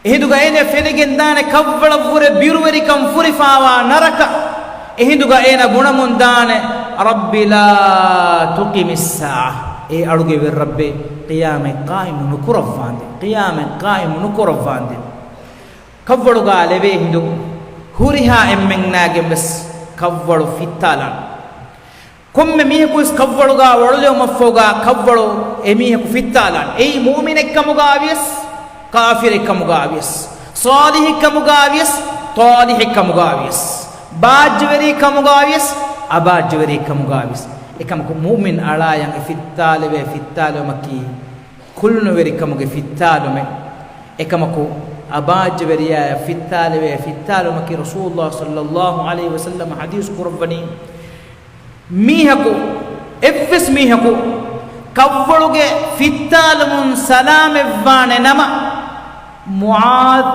އެހިނދުގަ އޭނަ ފެނިގެން ދާނެ ކަށްވަޅަށްވުރެ ބިރުވެރިކަން ފުރިފާވާ ނަރަކަ. އެހިނދުގަ އޭނަ ބުނަމުން ދާނެ، رب لا تقم الساعة. އޭ އަޅުގެ ވެރި ރައްބޭ، ޤިޔާމަތް ޤާއިމު ނުކުރައްވާނދޭ. ޤިޔާމަތް ޤާއިމު ނުކުރައްވާނދޭ. ކަށްވަޅުގަ ލެވޭ ހިނދު ހުރިހާ އެންމެންނާގެން ވެސް ކަށްވަޅު ފިއްތާލާނެ. ކޮންމެ މީހަކުވެސް ކަށްވަޅުގަ ވަޅުލެވުމަށްފަހުގަ ކަށްވަޅު އެމީހަކު ފިއްތާލާނެ. އެއީ މުއުމިނެއްކަމުގަ ވިޔަސް، ކާފިރެއްކަމުގަ ވިޔަސް، ޞާލިޙެއްކަމުގަ ވިޔަސް، ޠާލިޙެއްކަމުގަ ވިޔަސް، ބާއްޖަވެރިއެއްކަމުގަ ވިޔަސް، އަބާއްޖަވެރިއެއްކަމުގަ ވިޔަސް. އެކަމަކު މުއުމިން އަޅާޔަށް އެ ފިއްތާލެވޭ ފިއްތާލުމަކީ ކުލުނުވެރިކަމުގެ ފިއްތާލުމެއް. އެކަމަކު އަބާއްޖަވެރިޔާއަށް ފިއްތާލެވޭ ފިއްތާލުމަކީ ރަސޫލުﷲ ޞައްލަﷲ ޢަލައިހި ވަސައްލަމަ ޙަދީޘް ކުރައްވަނީ، މީހަކު، އެއްވެސް މީހަކު ކަށްވަޅުގެ ފިއްތާލުމުން ސަލާމަތްވާނެ ނަމަ، މުޢާޛް،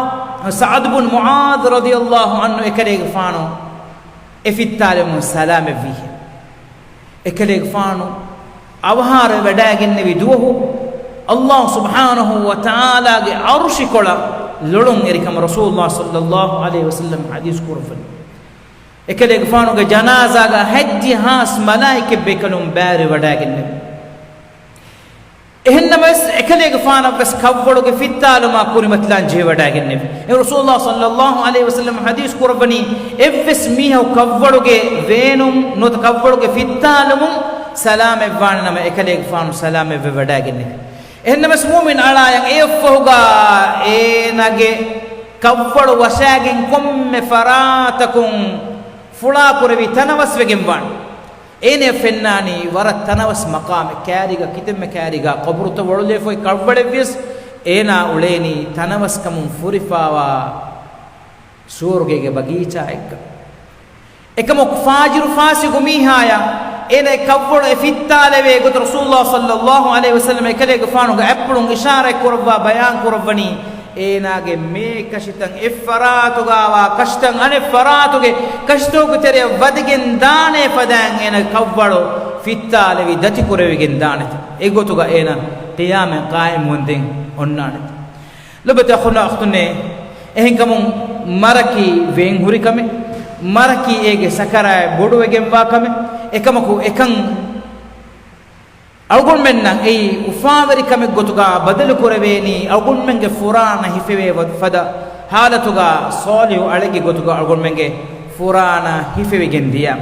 ސަޢަދު ބުން މުޢާޛް ރަޟިޔަﷲ ޢަންހު އެކަލޭގެފާނު އެ ފިއްތާލުމުން ސަލާމަތްވީހެން. އެކަލޭގެފާނު އަވަހާރަވެ ވަޑައިގެންނެވި ދުވަހު، ﷲ ސުބްޙާނަހޫ ވަތަޢާލާގެ ޢަރުޝިކޮޅަށް ލޮޅުން އެރިކަމަށް ރަސޫލުﷲ ޞައްލަﷲ ޢަލައިހި ވަސައްލަމަ ޙަދީޘް ކުރައްވަނީ. އެކަލޭގެފާނުގެ ޖަނާޒާގަ ހަތްދިހަ ހާސް މަލާއިކަތް ބޭކަލުން ބައިވެރިވެވަޑައިގެންނެވި. އެހެންނަމަވެސް، އެކަލޭގެފާނަށްވެސް ކަށްވަޅުގެ ފިއްތާލުމާ ކުރިމަތިލާން ޖެހިވަޑައިގެންނެވި. އެ ރަސޫލުﷲ ޞައްލަﷲ ޢަލައިހި ވަސައްލަމަ ޙަދީޘް ކުރައްވަނީ، އެއްވެސް މީހަކު ކަށްވަޅުގެ ވޭނުން ނުވަތަ ކަށްވަޅުގެ ފިއްތާލުމުން ސަލާމަތްވާނެ ނަމަ، އެކަލޭގެފާނު ސަލާމަތްވެވަޑައިގެންނެވި. އެހެންނަމަވެސް މުއުމިން އަޅާޔަށް އެއަށްފަހުގަ އޭނާގެ ކަށްވަޅު ވަށާގެން ކޮންމެ ފަރާތަކުން ފުޅާކުރެވި ތަނަވަސްވެގެން ވާނެ. އޭނަޔަށް ފެންނާނީ ވަރަށް ތަނަވަސް މަޤާމެއް، ކައިރީގަ ކިތަންމެ ކައިރީގަ ޤަބުރުތައް ވަޅުލެވިފައި ކަށްވަޅެއްވިޔަސް، އޭނާ އުޅޭނީ ތަނަވަސްކަމުން ފުރިފާވާ ސުވަރުގޭގެ ބަގީޗާއެއްގަ. އެކަމަކު ފާޖިރު ފާސިގު މީހާޔަށް އޭނަ ކަށްވަޅު އެ ފިއްތާލެވޭ ގޮތަށް ރަސޫލުﷲ ޞައްލަﷲ ޢަލައިހި ވަސައްލަމަ އެކަލޭގެފާނުގެ އަތްޕުޅުން އިޝާރާތް ކުރައްވާ ބަޔާން ކުރައްވަނީ، އޭނާގެ މޭ ކަށިތައް އެއްފަރާތުގަވާ ކަށިތައް އަނެއްފަރާތުގެ ކަށިތަކުގެ ތެރެއަށް ވަދެގެން ދާނޭ ފަދައިން އޭނަގެ ކަށްވަޅު ފިއްތާލެވި ދަތިކުރެވިގެން ދާނެތަ؟ އެގޮތުގަ އޭނަ ޤިޔާމަތް ޤާއިމްވަންދެން އޮންނާނެތަ؟ ލޮބުވެތި އަޚުންނާ އުޚްތުންނޭ، އެހެންކަމުން މަރަކީ ވޭންހުރި ކަމެއް، މަރަކީ އޭގެ ސަކަރާތް ބޮޑުވެގެންވާ ކަމެއް. އެކަމަކު އެކަން އަޅުގަނޑުމެންނަށް އެއީ އުފާވެރި ކަމެއް ގޮތުގަ ބަދަލު ކުރެވޭނީ، އަޅުގަނޑުމެންގެ ފުރާނަ ހިފެވޭ ފަދަ ހާލަތުގަ، ޞާލިޙު އަޅެއްގެ ގޮތުގަ އަޅުގަނޑުމެންގެ ފުރާނަ ހިފެވިގެން ދިޔަ.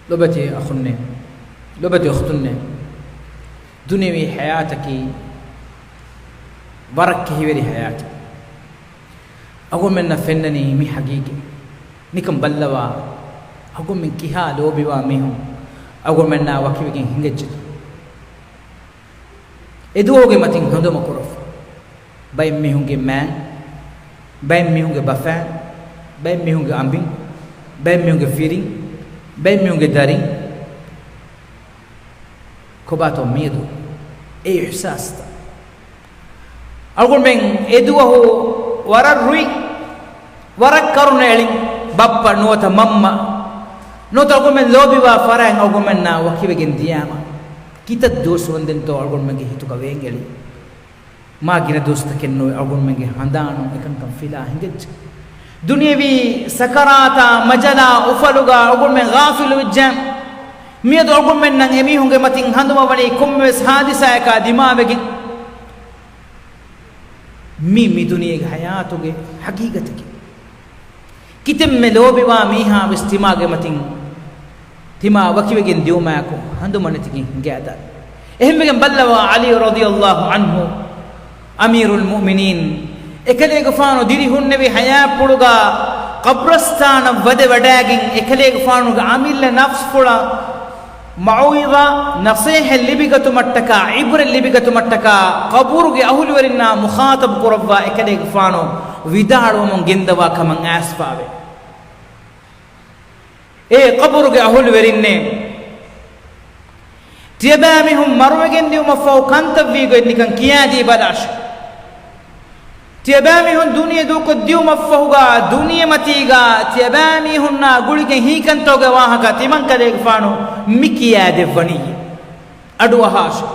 ލޮބެތި އަޚުންނޭ، ލޮބެތި އުޚްތުންނޭ، ދުނިޔަވީ ޙަޔާތަކީ ވަރަށް ކެހިވެރި ޙަޔާތެއް. އަޅުގަނޑުމެންނަށް ފެންނަނީ މި ޙަޤީޤަތް. ނިކަން ބައްލަވާ، އަޅުގަނޑުމެން ކިހާ ލޯބިވާ މީހުން އަޅުގަނޑުމެންނާ ވަކިވެގެން ހިނގައްޖެތަ؟ އެ ދުވަހުގެ މަތިން ހަނދުމަ ކުރަފަ. ބައެއް މީހުންގެ މާތް، ބައެއް މީހުންގެ ބަފައިން، ބައެއް މީހުންގެ އަނބިން، ބައެއް މީހުންގެ ފިރިން، ބައެއް މީހުންގެ ދަރިން. ކޮބާތޯ މިއަދު އެ އިޙްސާސްތައް؟ އަޅުގަނޑުމެން އެ ދުވަހު ވަރަށް ރުއި، ވަރަށް ކަރުނަ އެޅިން، ބައްޕަ ނުވަތަ މަންމަ ނުވަތަ އަޅުގަނޑުމެން ލޯބިވާ ފަރާތް އަޅުގަނޑުމެންނާ ވަކިވެގެން ދިޔާމަ، ކިތައް ދުވަސް ވަންދެންތޯ އަޅުގަނޑުމެންގެ ހިތުގަ ވޭން އެޅީ؟ މާ ގިނަ ދުވަސްތަކެއް ނޫން އަޅުގަނޑުމެންގެ ހަނދާނުން އެކަންކަން ފިލާ ހިނގައްޖެ. ދުނިޔަވީ ސަކަރާތާ މަޖަލާ އުފަލުގަ އަޅުގަނޑުމެން ޣާފިލު ވެއްޖެ. މިއަދު އަޅުގަނޑުމެންނަށް އެމީހުންގެ މަތިން ހަނދުމަވަނީ ކޮންމެވެސް ހާދިސާއަކާ ދިމާވެގެން. މި، މި ދުނިޔޭގެ ޙަޔާތުގެ ޙަޤީޤަތަކީ. ކިތަންމެ ލޯބިވާ މީހާ ވެސް ތިމާގެ މަތިން ތިމާ ވަކިވެގެން ދިއުމާއެކު ހަނދުމަނެތިގެން ހިނގާދާނެ. އެހެންވެގެން ބައްލަވާ ޢަލީ ރަޟިޔަﷲ ޢަންހު، އަމީރުލް މުއުމިނީން، އެކަލޭގެފާނު ދިރިހުންނެވި ޙަޔާތްޕުޅުގަ ޤަބްރަސްތާނަށް ވަދެ ވަޑައިގެން އެކަލޭގެފާނުގެ އަމިއްލަ ނަފްސްފުޅަށް މައުޢިޒާ، ނަޞޭޙަތް ލިބިގަތުމަށްޓަކާ، ޢިބްރަތް ލިބިގަތުމަށްޓަކާ، ޤަބުރުގެ އަހުލުވެރިންނާ މުޚާޠަބު ކުރައްވާ އެކަލޭގެފާނު ވިދާޅުވަމުން ގެންދަވާ ކަމަށް އައިސްފާވޭ. އޭ ޤަބުރުގެ އަހުލުވެރިންނޭ! ތިޔަބައިމީހުން މަރުވެގެން ދިއުމަށްފަހު ކަންތައްވީގޮތް ނިކަން ކިޔާދީބަލާށެ. ތިޔަބައިމީހުން ދުނިޔެ ދޫކޮށްދިއުމަށްފަހުގާ، ދުނިޔެމަތީގާ ތިޔަބައިމީހުންނާ ގުޅިގެން ހީކަންތަކުގެ ވާހަކަ ތިމަންކަލޭގެފާނު މި ކިޔާދެއްވަނީ. އަޑުއަހާށެ.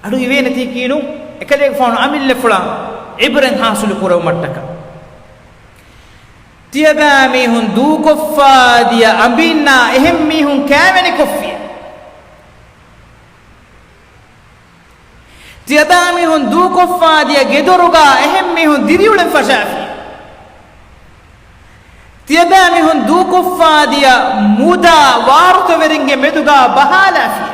އަޑު އިވޭނެތީކީނު، އެކަލޭގެފާނު އަމިއްލަފުޅަށް ޢިބްރަތް ޙާޞިލު ކުރެވުމަށްޓަކާ. ތިޔަބައިމީހުން ދޫކޮށްފާދިޔަ އަނބީންނާ އެހެން މީހުން ކައިވެނިކޮށްފި. ތިޔަބައިމީހުން ދޫކޮށްފާދިޔަ ގެދޮރުގާ އެހެން މީހުން ދިރިއުޅެން ފަށާފި. ތިޔަބައިމީހުން ދޫކޮށްފާދިޔަ މުދާ ވާރުތަވެރިންގެ މެދުގާ ބަހާލާފި.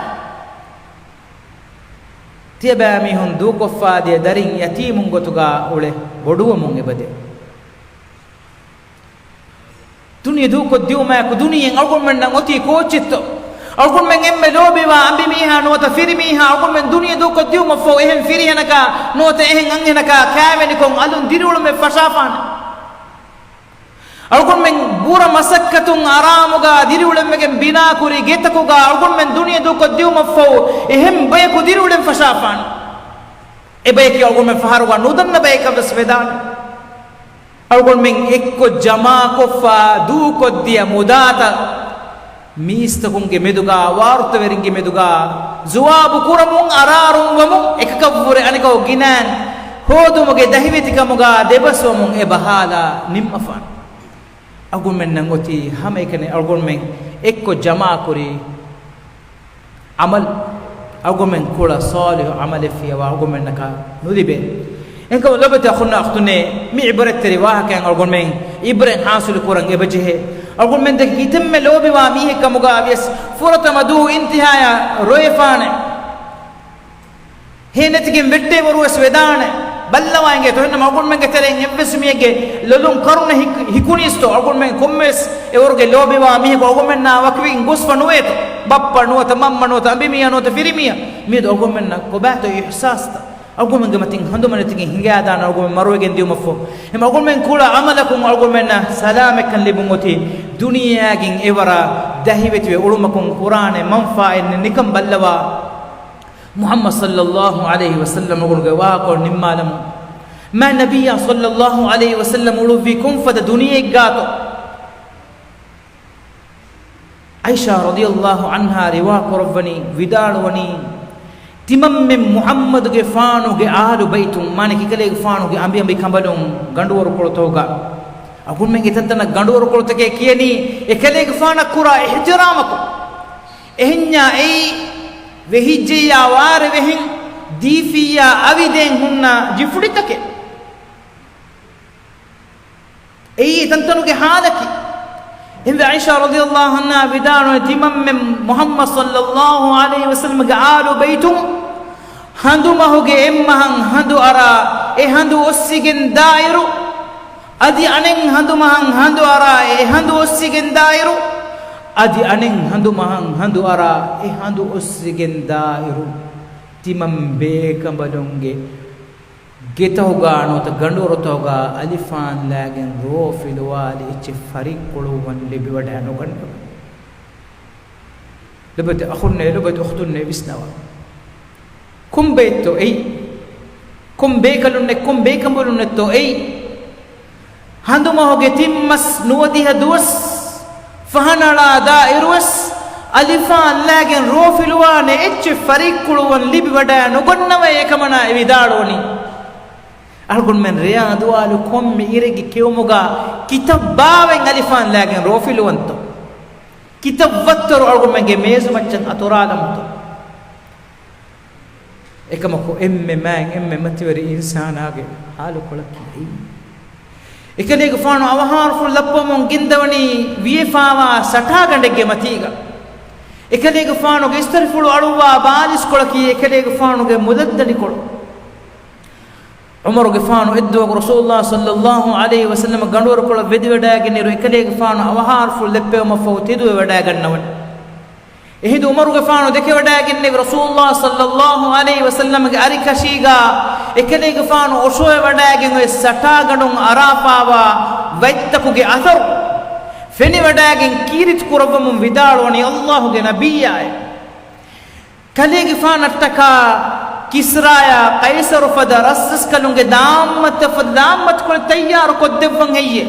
ތިޔަބައިމީހުން ދޫކޮށްފާދިޔަ ދަރިން ޔަތީމުން ގޮތުގާ އުޅެ ބޮޑުވަމުން އެބަދޭ. ދުނިޔެ ދޫކޮށްދިއުމާއެކު ދުނިޔެއިން އަޅުގަނޑުމެންނަށް އޮތީ ކޯއްޗެއްތޯ؟ އަޅުގަނޑުމެން އެންމެ ލޯބިވާ އަނބިމީހާ ނުވަތަ ފިރިމީހާ އަޅުގަނޑުމެން ދުނިޔެ ދޫކޮށްދިއުމަށްފަހު އެހެން ފިރިހެނަކާ ނުވަތަ އެހެން އަންހެނަކާ ކައިވެނިކޮށް އަލުން ދިރިއުޅުމެއް ފަށާފާނެ. އަޅުގަނޑުމެން ބުރަ މަސައްކަތުން އަރާމުގާ ދިރިއުޅެންވެގެން ބިނާކުރި ގެތަކުގާ އަޅުގަނޑުމެން ދުނިޔެ ދޫކޮށްދިއުމަށްފަހު އެހެން ބަޔަކު ދިރިއުޅެން ފަށާފާނެ. އެބަޔަކީ އަޅުގަނޑުމެން ފަހަރުގާ ނުދަންނަ ބަޔަކަށްވެސް ވެދާނެ. އަޅުގަނޑުމެން އެއްކޮށް ޖަމާކޮށްފާ ދޫކޮށްދިޔަ މުދާތައް މީސްތަކުންގެ މެދުގާ، ވާރުތަވެރިންގެ މެދުގާ ޖަވާބު ކުރަމުން، އަރާރުންވަމުން، އެކަކަށްވުރެ އަނެކަކު ގިނައިން ހޯދުމުގެ ދަހިވެތިކަމުގާ ދެބަސްވަމުން އެ ބަހާލާ ނިންމަފާނެ. އަޅުގަނޑުމެންނަށް އޮތީ ހަމައެކަނި އަޅުގަނޑުމެން އެއްކޮށް ޖަމާކުރި ޢަމަލު، އަޅުގަނޑުމެން ކުޅަ ޞާލިޙު ޢަމަލެއް ފިޔަވާ އަޅުގަނޑުމެންނަކަށް ނުލިބޭ. އެހެންކަމުން ލޮބުވެތި އަޚުންނާ އުޚްތުންނޭ، މި ޢިބްރަތްތެރި ވާހަކައިން އަޅުގަނޑުމެން ޢިބްރަތް ޙާޞިލު ކުރަން އެބަޖެހޭ. އަޅުގަނޑުމެން ދެކެ ކިތަންމެ ލޯބިވާ މީހެއް ކަމުގާ ވިޔަސް ފުރަތަމަ ދުވަހު އިންތިހާޔަށް ރޮއެފާނެ. ހޭނެތިގެން ވެއްޓޭވަރުވެސް ވެދާނެ. ބައްލަވާ އިނގޭތޯ އެހެންނަމަ އަޅުގަނޑުމެންގެ ތެރެއިން އެއްވެސް މީހެއްގެ ލޮލުން ކަރުނަ ހި-، ހިކުނީސްތޯ؟ އަޅުގަނޑުމެން ކޮންމެވެސް އެވަރުގެ ލޯބިވާ މީހަކު އަޅުގަނޑުމެންނާ ވަކިވެގެން ގޮސްފަ ނުވޭތޯ؟ ބައްޕަ ނުވަތަ މަންމަ ނުވަތަ އަނބިމީހާ ނުވަތަ ފިރިމީހާ. މިއަދު އަޅުގަނޑުމެންނަށް ކޮބާތޯ އިޙްސާސްތައް؟ އަޅުގަނޑުމެންގެ މަތިން ހަނދުމަނެތިގެން ހިނގާދާނެ އަޅުގަނޑުމެން މަރުވެގެން ދިއުމަށްފަހު. އެމަ އަޅުގަނޑުމެން ކުޅަ ޢަމަލަކުން އަޅުގަނޑުމެންނަށް ސަލާމަތްކަން ލިބުން އޮތީ ދުނިޔެއާގެން އެވަރަށް ދަހިވެތިވެ އުޅުމަކުން ކުރާނެ މަންފާއެއް ނެތް. ނިކަން ބައްލަވާ. މުޙައްމަދު ޞައްލައްލާހު ޢަލައިހި ވަސައްލަމަ ގުޅުގެ ވާހަކަ ނިންމާލަމުން، މާތް ނަބިއްޔާ ޞައްލައްލާހު ޢަލައިހި ވަސައްލަމް އުޅުއްވީ ކޮންފަދަ ދުނިޔެއެއްގާތޯ؟ ޢާއިޝާ ރަޟިޔައްލާހު ޢަންހާ ރިވާ ކުރައްވަނީ، ވިދާޅުވަނީ، ތިމަންމެން މުޙައްމަދުގެފާނުގެ އާލު ބައިތުން، މާނަ އެކަލޭގެފާނުގެ އަނބިއަނބި ކަނބަލުން، ގަނޑުވަރުކޮޅުތަކުގަ، އަޅުގަނޑުމެން އެތަންތަނަށް ގަނޑުވަރުކޮޅުތަކޭ ކިޔަނީ، އެކަލޭގެފާނަށް ކުރާ އިޙްތިރާމަކުން. އެހެންޏާ އެއީ ވެހިއްޖެއްޔާ ވާރެ ވެހެން ދީފިއްޔާ އަވިދޭން ހުންނަ ޖިފުޅިތަކެއް. އެއީ އެތަންތަނުގެ ޙާލަކީ. އެހެންވެ ޢާއިޝާ ރަޟިޔައްލާހު ޢަންހާ ވިދާޅުވޭ، ތިމަންމެން މުޙައްމަދު ޞައްލައްލާހު ޢަލައިހި ވަސައްލަމްގެ އާލު ބައިތުން ހަނދުމަހުގެ އެއްމަހަށް ހަނދު އަރާ، އެ ހަނދު އޮއްސިގެން ދާއިރު، އަދި އަނެއް ހަނދުމަހަށް ހަނދު އަރާ، އެ ހަނދު އޮއްސިގެން ދާއިރު، އަދި އަނެއް ހަނދުމަހަށް ހަނދު އަރާ، އެ ހަނދު އޮއްސިގެން ދާއިރު، ތިމަން ބޭކަނބަލުންގެ ގެތަކުގާ ނުވަތަ ގަނޑުވަރުތަކުގާ އަލިފާން ލާގެން ރޯ ފިލުވާލި އެއްޗެއް ފަރިއްކުޅުއްވަން ލިބިވަޑައި ނުގަންނަވަން. ލޮބުވެތި އަޚުންނޭ، ލޮބުވެތި އުޚްތުންނޭ، ވިސްނަވާ. ކޮން ބައެއްތޯ އެއީ؟ ކޮން ބޭކަލުންނެއް، ކޮން ބޭކަނބަލުންނެއްތޯ އެއީ؟ ހަނދުމަހުގެ ތިން މަސް ނުވަދިހަ ދުވަސް ފަހަނަޅާ ދާއިރުވެސް، އަލިފާން ލާގެން ރޯ ފިލުވާނެ އެއްޗެއް ފަރިއްކުޅުވަން ލިބިވަޑައި ނުގަންނަވައޭ އެކަމަނާ އެ ވިދާޅުވަނީ. އަޅުގަނޑުމެން ރެޔާ ދުވާލު ކޮންމެ އިރެއްގެ ކެއުމުގާ ކިތައް ބާވަތް އަލިފާން ލާގެން ރޯ ފިލުވަންތޯ؟ ކިތައް ވައްތަރު އަޅުގަނޑުމެންގެ މޭޒުމައްޗަށް އަތުރާލަންތޯ؟ އެކަމަކު އެންމެ މާތް އެންމެ މަތިވެރި އިންސާނާގެ ހާލުކޮޅަކީ އެއީ. އެކަލޭގެފާނު އަވަހާރަފުޅު ލައްޕަވަމުން ގެންދަވަނީ ވިޔަފާވާ ސަޓާގަނޑެއްގެ މަތީގަ. އެކަލޭގެފާނުގެ އިސްތަށިފުޅު އަޅުއްވާ ބާލިސްކޮޅަކީ އެކަލޭގެފާނުގެ މުދައްދަނިކޮޅު. ޢުމަރުގެފާނު އެއްދުވަހު ރަސޫލުﷲ ޞައްލައްލާހު ޢަލައިހި ވަސައްލަމަ ގަނޑުވަރުކޮޅަށް ވެދިވަޑައިގެންނިއިރު، އެކަލޭގެފާނު އަވަހާރަފުޅު ލެއްޕެވުމަށްފަހު ތެދުވެވަޑައިގަންނަވަން. އެހިނދު ޢުމަރުގެފާނު ދެކެވަޑައިގެންނެވި ރަސޫލުﷲ ޞައްލައްލާހު ޢަލައިހި ވަސައްލަމަގެ އަރިކަށީގާ އެކަލޭގެފާނު އޮށޯވެވަޑައިގެން އޮތް ސަޓާގަނޑުން އަރާފާވާ ވަތްތަކުގެ އަސަރު ފެނިވަޑައިގެން ކީރިތި ކުރައްވަމުން ވިދާޅުވަނީ، ﷲ ގެ ނަބިއްޔާއޭ! ކަލޭގެފާނަށްޓަކާ ކިސްރާޔާ ޤައިޞަރު ފަދަ ރަސްރަސްކަލުންގެ ދާންމަތަށް ފަދަ ދާންމަތިކޮޅެއް ތައްޔާރު ކޮށްދެއްވަން ހެއްޔޭ؟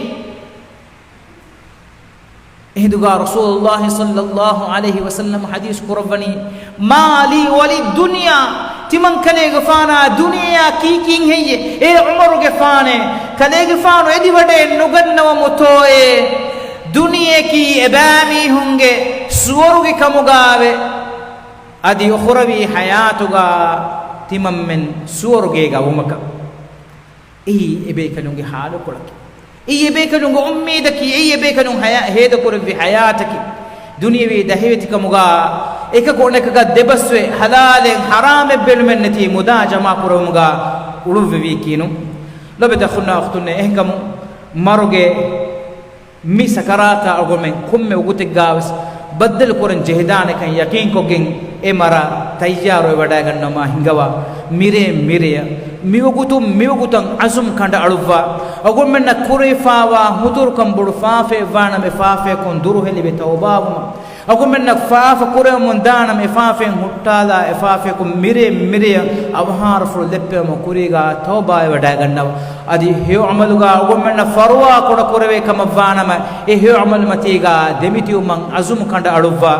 އެހިނދުގާ ރަސޫލުﷲ ޞައްލައްލާހު ޢަލައިހި ވަސައްލަމަ ޙަދީޘް ކުރައްވަނީ، "ما لي وللدنيا." ތިމަން ކަލޭގެފާނާ ދުނިޔެޔާ ކީކީން ހެއްޔޭ؟ އޭ ޢުމަރުގެފާނޭ، ކަލޭގެފާނު އެދިވަޑައެއް ނުގަންނަވަމުތޯއޭ؟ ދުނިޔެއަކީ އެބައިމީހުންގެ ސުވަރުގެ ކަމުގާވެ، އަދި އުޚުރަވީ ޙަޔާތުގާ ތިމަންމެން ސުވަރުގޭގަ ވުމަކަށް. އެއީ އެބޭކަލުންގެ ޙާލުކޮޅަކީ. އެއީ އެބޭކަލުންގެ އުއްމީދަކީ. އެއީ އެބޭކަލުން ހަޔާ-، ހޭދަކުރެއްވި ޙަޔާތަކީ. ދުނިޔެވީ ދަހިވެތިކަމުގާ އެކަކު އަނެކަކަށް ދެބަސްވެ، ޙަލާލެއް ޙަރާމެއް ބެލުމެއްނެތި މުދާ ޖަމާކުރެވުމުގާ އުޅުއްވެވީކީނު. ލޮބުވެތި އަޚުންނާ އުޚްތުންނޭ، އެހެންކަމުން މަރުގެ މި ސަކަރާތާ އަޅުގަނޑުމެން ކޮންމެ ވަގުތެއްގާވެސް ބައްދަލު ކުރަން ޖެހިދާނެކަން ޔަޤީންކޮށްގެން އެ މަރަށް ތައްޔާރުވެވަޑައިގަންނަވަމާ ހިނގަވާ. މިރޭ މިރެޔަށް، މިވަގުތުން މިވަގުތަށް ޢަޒުމް ކަނޑައަޅުއްވާ. އަޅުގަނޑުމެންނަށް ކުރެވިފާވާ ހުތުރުކަން ބޮޑު ފާފައެއްވާނަމަ އެ ފާފަޔަކުން ދުރުހެލިވެ ތައުބާވުމަށް. އަޅުގަނޑުމެންނަށް ފާފަ ކުރެވެމުން ދާނަމަ އެ ފާފައިން ހުއްޓާލާ އެ ފާފަޔަކުން މިރޭ މިރެޔަށް އަވަހާރަފުޅު ލެއްޕެވުމަށް ކުރީގާ ތައުބާވެވަޑައިގަންނަވާ. އަދި ހެޔޮ ޢަމަލުގާ އަޅުގަނޑުމެންނަށް ފަރުވާ ކުޑަކުރެވޭ ކަމަށްވާނަމަ، އެ ހެޔޮ ޢަމަލު މަތީގާ ދެމިތިއުމަށް ޢަޒުމް ކަނޑައަޅުއްވާ.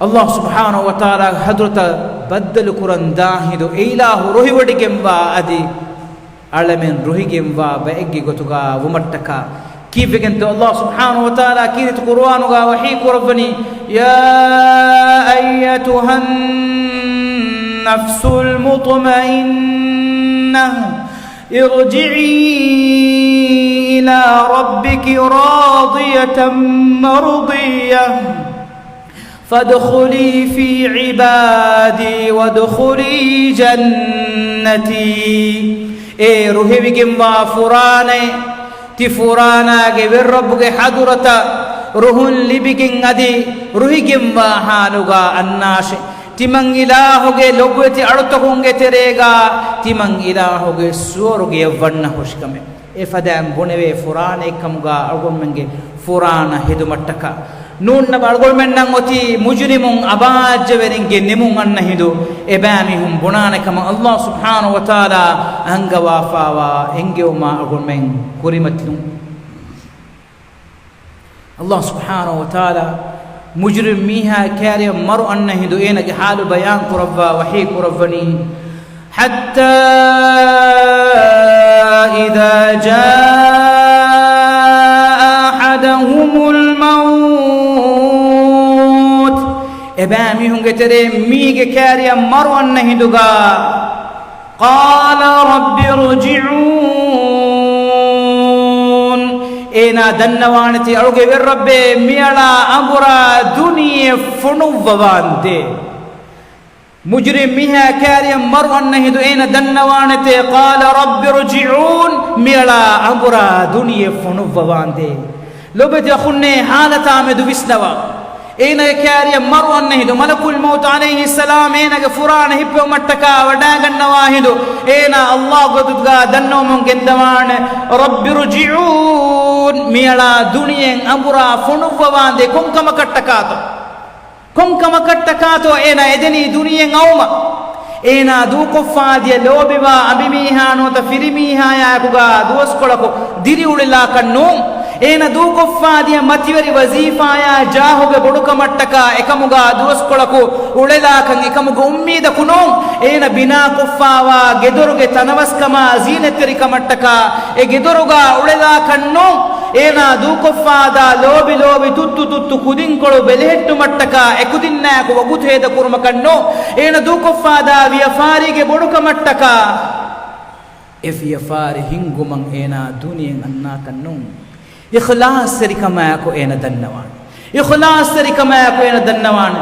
ﷲ ސުބްޙާނަހޫ ވަތަޢާލާގެ ޙަޟްރަތަށް ބައްދަލު ކުރަން ދާ ހިނދު އެ އިލާހު ރުހިވޮޑިގެންވާ އަދި އަޅަމެން ރުހިގެންވާ ބައެއްގެ ގޮތުގާ ވުމަށްޓަކާ. ކީއްވެގެންތޯ ﷲ ސުބްޙާނަހޫ ވަތަޢާލާ ކީރިތި ޤުރުއާނުގާ ވަޙީ ކުރައްވަނީ، يا أيتها النفس المطمئنة ارجعي إلى ربك راضية مرضية فادخلي في عبادي وادخلي جنتي. އޭ ރުހެވިގެންވާ ފުރާނައެއް، ތި ފުރާނާގެ ވެރިރައްބުގެ ޙަޟްރަތަށް ރުހުން ލިބިގެން އަދި ރުހިގެންވާ ޙާލުގާ އަންނާށޭ. ތިމަން އިލާހުގެ ލޮބުވެތި އަޑުތަކުންގެ ތެރޭގާ ތިމަން އިލާހުގެ ސުވަރުގެޔަށް ވަންނަ ހުށިކަމެއް. އެފަދައިން ބުނެވޭ ފުރާނައެއްކަމުގާ އަޅުގަނޑުމެންގެ ފުރާނަ ހެދުމަށްޓަކާ. ނޫންނަމަ އަޅުގަނޑުމެންނަށް އޮތީ މުޖުރިމުން އަބާއްޖަވެރިންގެ ނިމުން އަންނަ ހިނދު އެބައިމީހުން ބުނާނެ ކަމަށް ﷲ ސުބްޙާނަހޫ ވަތަޢާލާ އަންގަވާފައިވާ އެންގެވުމާ އަޅުގަނޑުމެން ކުރިމަތިލުން. ﷲ ސުބްޙާނަހޫ ވަތަޢާލާ މުޖުރިމް މީހާ ކާރިޔަށް މަރު އަންނަ ހިނދު އޭނަގެ ޙާލު ބަޔާން ކުރައްވާ ވަޙީ ކުރައްވަނީ، حتى إذا جاء أحدهم الموت، އެބައިމީހުންގެ ތެރޭ މީގެ ކާރިޔަށް މަރު އަންނަ ހިނދުގަ، قال رب ارجعون، އޭނާ ދަންނަވާނެތީ އަޅުގެ ވެރި ރައްބޭ، މިއަޅާ އަނބުރާ ދުނިޔެ ފޮނުއްވަވާނދޭ. މުޖުރިމް މީހާ ކާރިޔަށް މަރު އަންނަ ހިނދު އޭނަ ދަންނަވާނެތޭ، قال رب ارجعون، މިއަޅާ އަނބުރާ ދުނިޔެ ފޮނުއްވަވާނދޭ. ލޮބެތި އަޚުންނޭ، ޙާލަތާ މެދު ވިސްނަވާ. އޭނަގެ ކާރިޔަށް މަރު އަންނަ ހިނދު، މަލަކުލް މައުތު ޢަލައިހިއްސަލާމް އޭނަގެ ފުރާނަ ހިއްޕެވުމަށްޓަކާ ވަޑާގަންނަވާ ހިނދު، އޭނާ ﷲ ގޮތުގަ ދަންނަވަމުން ގެންދަވާނެ، رب ارجعون، މިއަޅާ ދުނިޔެއިން އަނބުރާ ފޮނުއްވަވާނދޭ. ކޮން ކަމަކަށްޓަކާތޯ؟ ކޮން ކަމަކަށްޓަކާތޯ އޭނާ އެދެނީ ދުނިޔެއިން އައުމަށް؟ އޭނާ ދޫކޮށްފާދިޔަ ލޯބިވާ އަނބިމީހާ ނުވަތަ ފިރިމީހާޔާއެކުގަ ދުވަސްކޮޅަކު ދިރިއުޅެލާކަށް ނޫން. އޭނާ ދޫކޮށްފާދިޔަ މަތިވެރި ވަޒީފާޔާ ޖާހުގެ ބޮޑުކަމަށްޓަކާ އެކަމުގަ ދުވަސްކޮޅަކު އުޅެލާކަށް އެކަމުގެ އުއްމީދަކު ނޫން. އޭނާ ބިނާކޮށްފާވާ ގެދޮރުގެ ތަނަވަސްކަމާ ޒީނަތްތެރިކަމަށްޓަކާ އެ ގެދޮރުގަ އުޅެލާކަށް ނޫން. އޭނާ ދޫކޮށްފާދާ ލޯބި ލޯބި ތުއްތު ތުއްތު ކުދިންކޮޅު ބެލެހެއްޓުމަށްޓަކާ އެކުދިންނާއެކު ވަގުތު ހޭދަކުރުމަކަށް ނޫން. އޭނަ ދޫކޮށްފާދާ ވިޔަފާރީގެ ބޮޑުކަމަށްޓަކާ އެ ވިޔަފާރި ހިންގުމަށް އޭނާ ދުނިޔެއިން އަންނާކަށް ނޫން. އިޚްލާޞްތެރިކަމާއެކު އޭނަ ދަންނަވާނެ. އިޚްލާޞްތެރިކަމާއެކު އޭނަ ދަންނަވާނެ،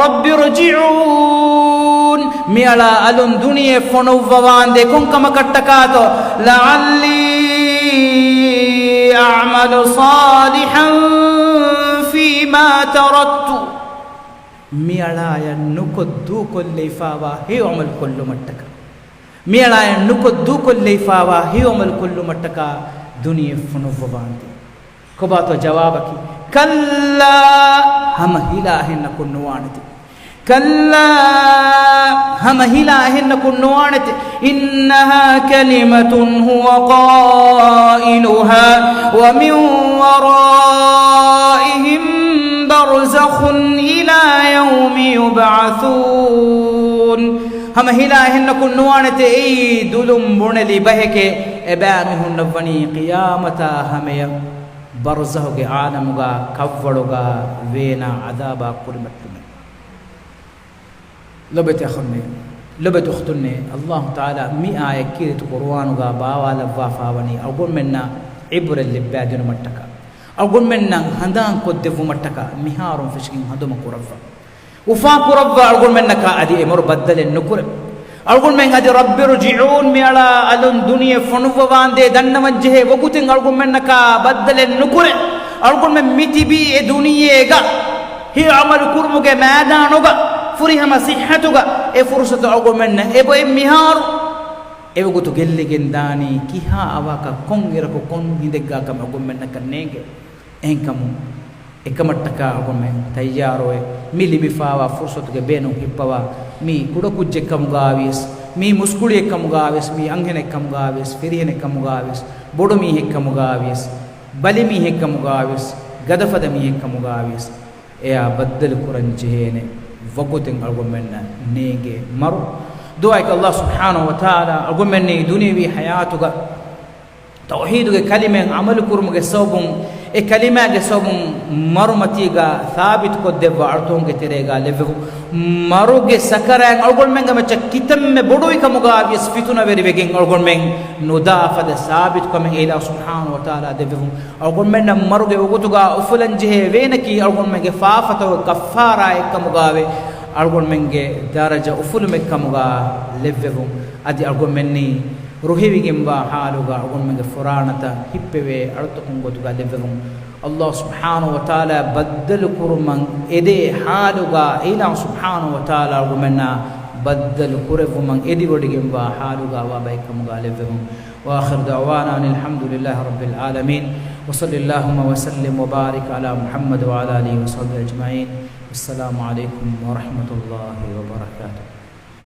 رب ارجعون، މިއަޅާ އަލުން ދުނިޔެ ފޮނުއްވަވާނދޭ. ކޮން ކަމަކަށްޓަކާތޯ؟ لعلي أعمل صالحا فيما تركت. މިއަޅާޔަށް ނުކޮށް ދޫކޮށްލެވިފާވާ ހެޔޮ ޢަމަލު ކޮށްލުމަށްޓަކާ، މިއަޅާޔަށް ނުކޮށް ދޫކޮށްލެވިފާވާ ހެޔޮ ޢަމަލު ކޮށްލުމަށްޓަކާ ދުނިޔެ ފޮނުއްވަވާނދޭ. ކޮބާތޯ ޖަވާބަކީ؟ كلا، ހަމަ ހިލާ އެހެންނަކުން ނުވާނެތެ. كلا، ހަމަ ހިލާ އެހެންނަކުން ނުވާނެތެ. إنها كلمة هو قائلها ومن ورائهم برزخ إلى يوم يبعثون. ހަމަ ހިލާ އެހެންނަކުން ނުވާނެތެ. އެއީ ދުލުން ބުނެލި ބަހެކޭ. އެބައިމީހުންނަށް ވަނީ ޤިޔާމަތާ ހަމަޔަށް ބަރްޒަޚުގެ ޢާލަމުގަ ކަށްވަޅުގަ ވޭނާ ޢަޛާބާ ކުރިމަތިލުމެއް. ލޮބެތި އަޚުންނޭ، ލޮބެތި އުޚްތުންނޭ، ﷲ ތަޢާލާ މި އާޔަތް ކީރިތި ޤުރުއާނުގަ ބާވާލައްވާފާވަނީ އަޅުގަނޑުމެންނަށް ޢިބްރަތް ލިއްބައިދިނުމަށްޓަކާ، އަޅުގަނޑުމެންނަށް ހަނދާން ކޮށްދެއްވުމަށްޓަކާ، މިހާރުން ފެށިގެން ހަނދުމަ ކުރައްވާ. އުފާ ކުރައްވާ އަޅުގަނޑުމެންނަކާ އަދި އެ މަރު ބައްދަލެއް ނުކުރެ. އަޅުގަނޑުމެން އަދި رب ارجعون، މިއަޅާ އަލުން ދުނިޔެ ފޮނުއްވަވާނދޭ ދަންނަވަންޖެހޭ ވަގުތެއް އަޅުގަނޑުމެންނަކާ ބައްދަލެއް ނުކުރެ. އަޅުގަނޑުމެން މިތިބީ އެ ދުނިޔޭގަ ހެޔޮ ޢަމަލު ކުރުމުގެ މައިދާނުގަ، ފުރިހަމަ ޞިއްޙަތުގަ އެ ފުރުޞަތު އަޅުގަނޑުމެންނަށް އެބައޮތް މިހާރު. އެވަގުތު ގެއްލިގެން ދާނީ ކިހާ އަވަހަކަށް ކޮންއިރަކު ކޮން ހިނދެއްގާ ކަމެއް އަޅުގަނޑުމެންނަކަށް ނޭނގެ. އެހެންކަމުން، އެކަމަށްޓަކާ އަޅުގަނޑުމެން ތައްޔާރުވެ، މި ލިބިފާވާ ފުރުޞަތުގެ ބޭނުން ހިއްޕަވާ، މީ ކުޑަކުއްޖެއްކަމުގާވިޔަސް، މީ މުސްކުޅިއެއްކަމުގާވިޔަސް، މީ އަންހެނެއްކަމުގާވިޔަސް، ފިރިހެނެއްކަމުގާވިޔަސް، ބޮޑުމީހެއްކަމުގާވިޔަސް، ބަލިމީހެއްކަމުގާވިޔަސް، ގަދަފަދަ މީހެއްކަމުގާވިޔަސް، އެޔާ ބައްދަލު ކުރަން ޖެހޭނެ ވަގުތެއް އަޅުގަނޑުމެންނަށް ނޭނގޭ މަރު. ދުޢާއަކީ ﷲ ސުބްޙާނަހޫ ވަތަޢާލާ އަޅުގަނޑުމެންނަށް ދުނިޔަވީ ޙަޔާތުގަ ތައުޙީދުގެ ކަލިމައިން ޢަމަލު ކުރުމުގެ ސަބަބުން، އެ ކަލިމާގެ ސަބަބުން މަރުމަތީގަ ސާބިތުކޮށްދެއްވާ އަޅުތަކުންގެ ތެރޭގަ ލެއްވެވުން. މަރުގެ ސަކަރާތް އަޅުގަނޑުމެންގެ މައްޗަށް ކިތަންމެ ބޮޑުވި ކަމުގަ ވިޔަސް ފިތުނަވެރިވެގެން އަޅުގަނޑުމެން ނުދާ ފަދަ ސާބިތުކަމެއް އިލާހު ސުބްޙާނަހޫ ވަތަޢާލާ ދެއްވެވުން. އަޅުގަނޑުމެންނަށް މަރުގެ ވަގުތުގަ އުފުލަން ޖެހޭ ވޭނަކީ އަޅުގަނޑުމެންގެ ފާފަތަކުގެ ކައްފާރާއެއްކަމުގައި އަޅުގަނޑުމެންގެ ދަރަޖަ އުފުލުމެއްކަމުގަ ލެއްވެވުން. އަދި އަޅުގަނޑުމެންނީ ރުހިވިގެންވާ ޙާލުގަ އަޅުގަނޑުމެންގެ ފުރާނަތައް ހިއްޕެވޭ އަޅުތަކުން ގޮތުގަ ލެއްވެވުން. ﷲ ސުބްޙާނަހޫ ވަތަޢާލާ ބައްދަލު ކުރުމަށް އެދޭ ޙާލުގަ އިލާހު ސުބްޙާނަހޫ ވަތަޢާލާ އަޅުގަނޑުމެންނާ ބައްދަލު ކުރެއްވުމަށް އެދިވޮޑިގެންވާ ޙާލުގަ ވާ ބައެއްކަމުގަ ލެއްވެވުން. وآخر دعوانا أن الحمد لله رب العالمين. وصل اللهم وسلم وبارك على محمد وعلى آله وصحبه أجمعين. والسلام عليكم ورحمة الله وبركاته.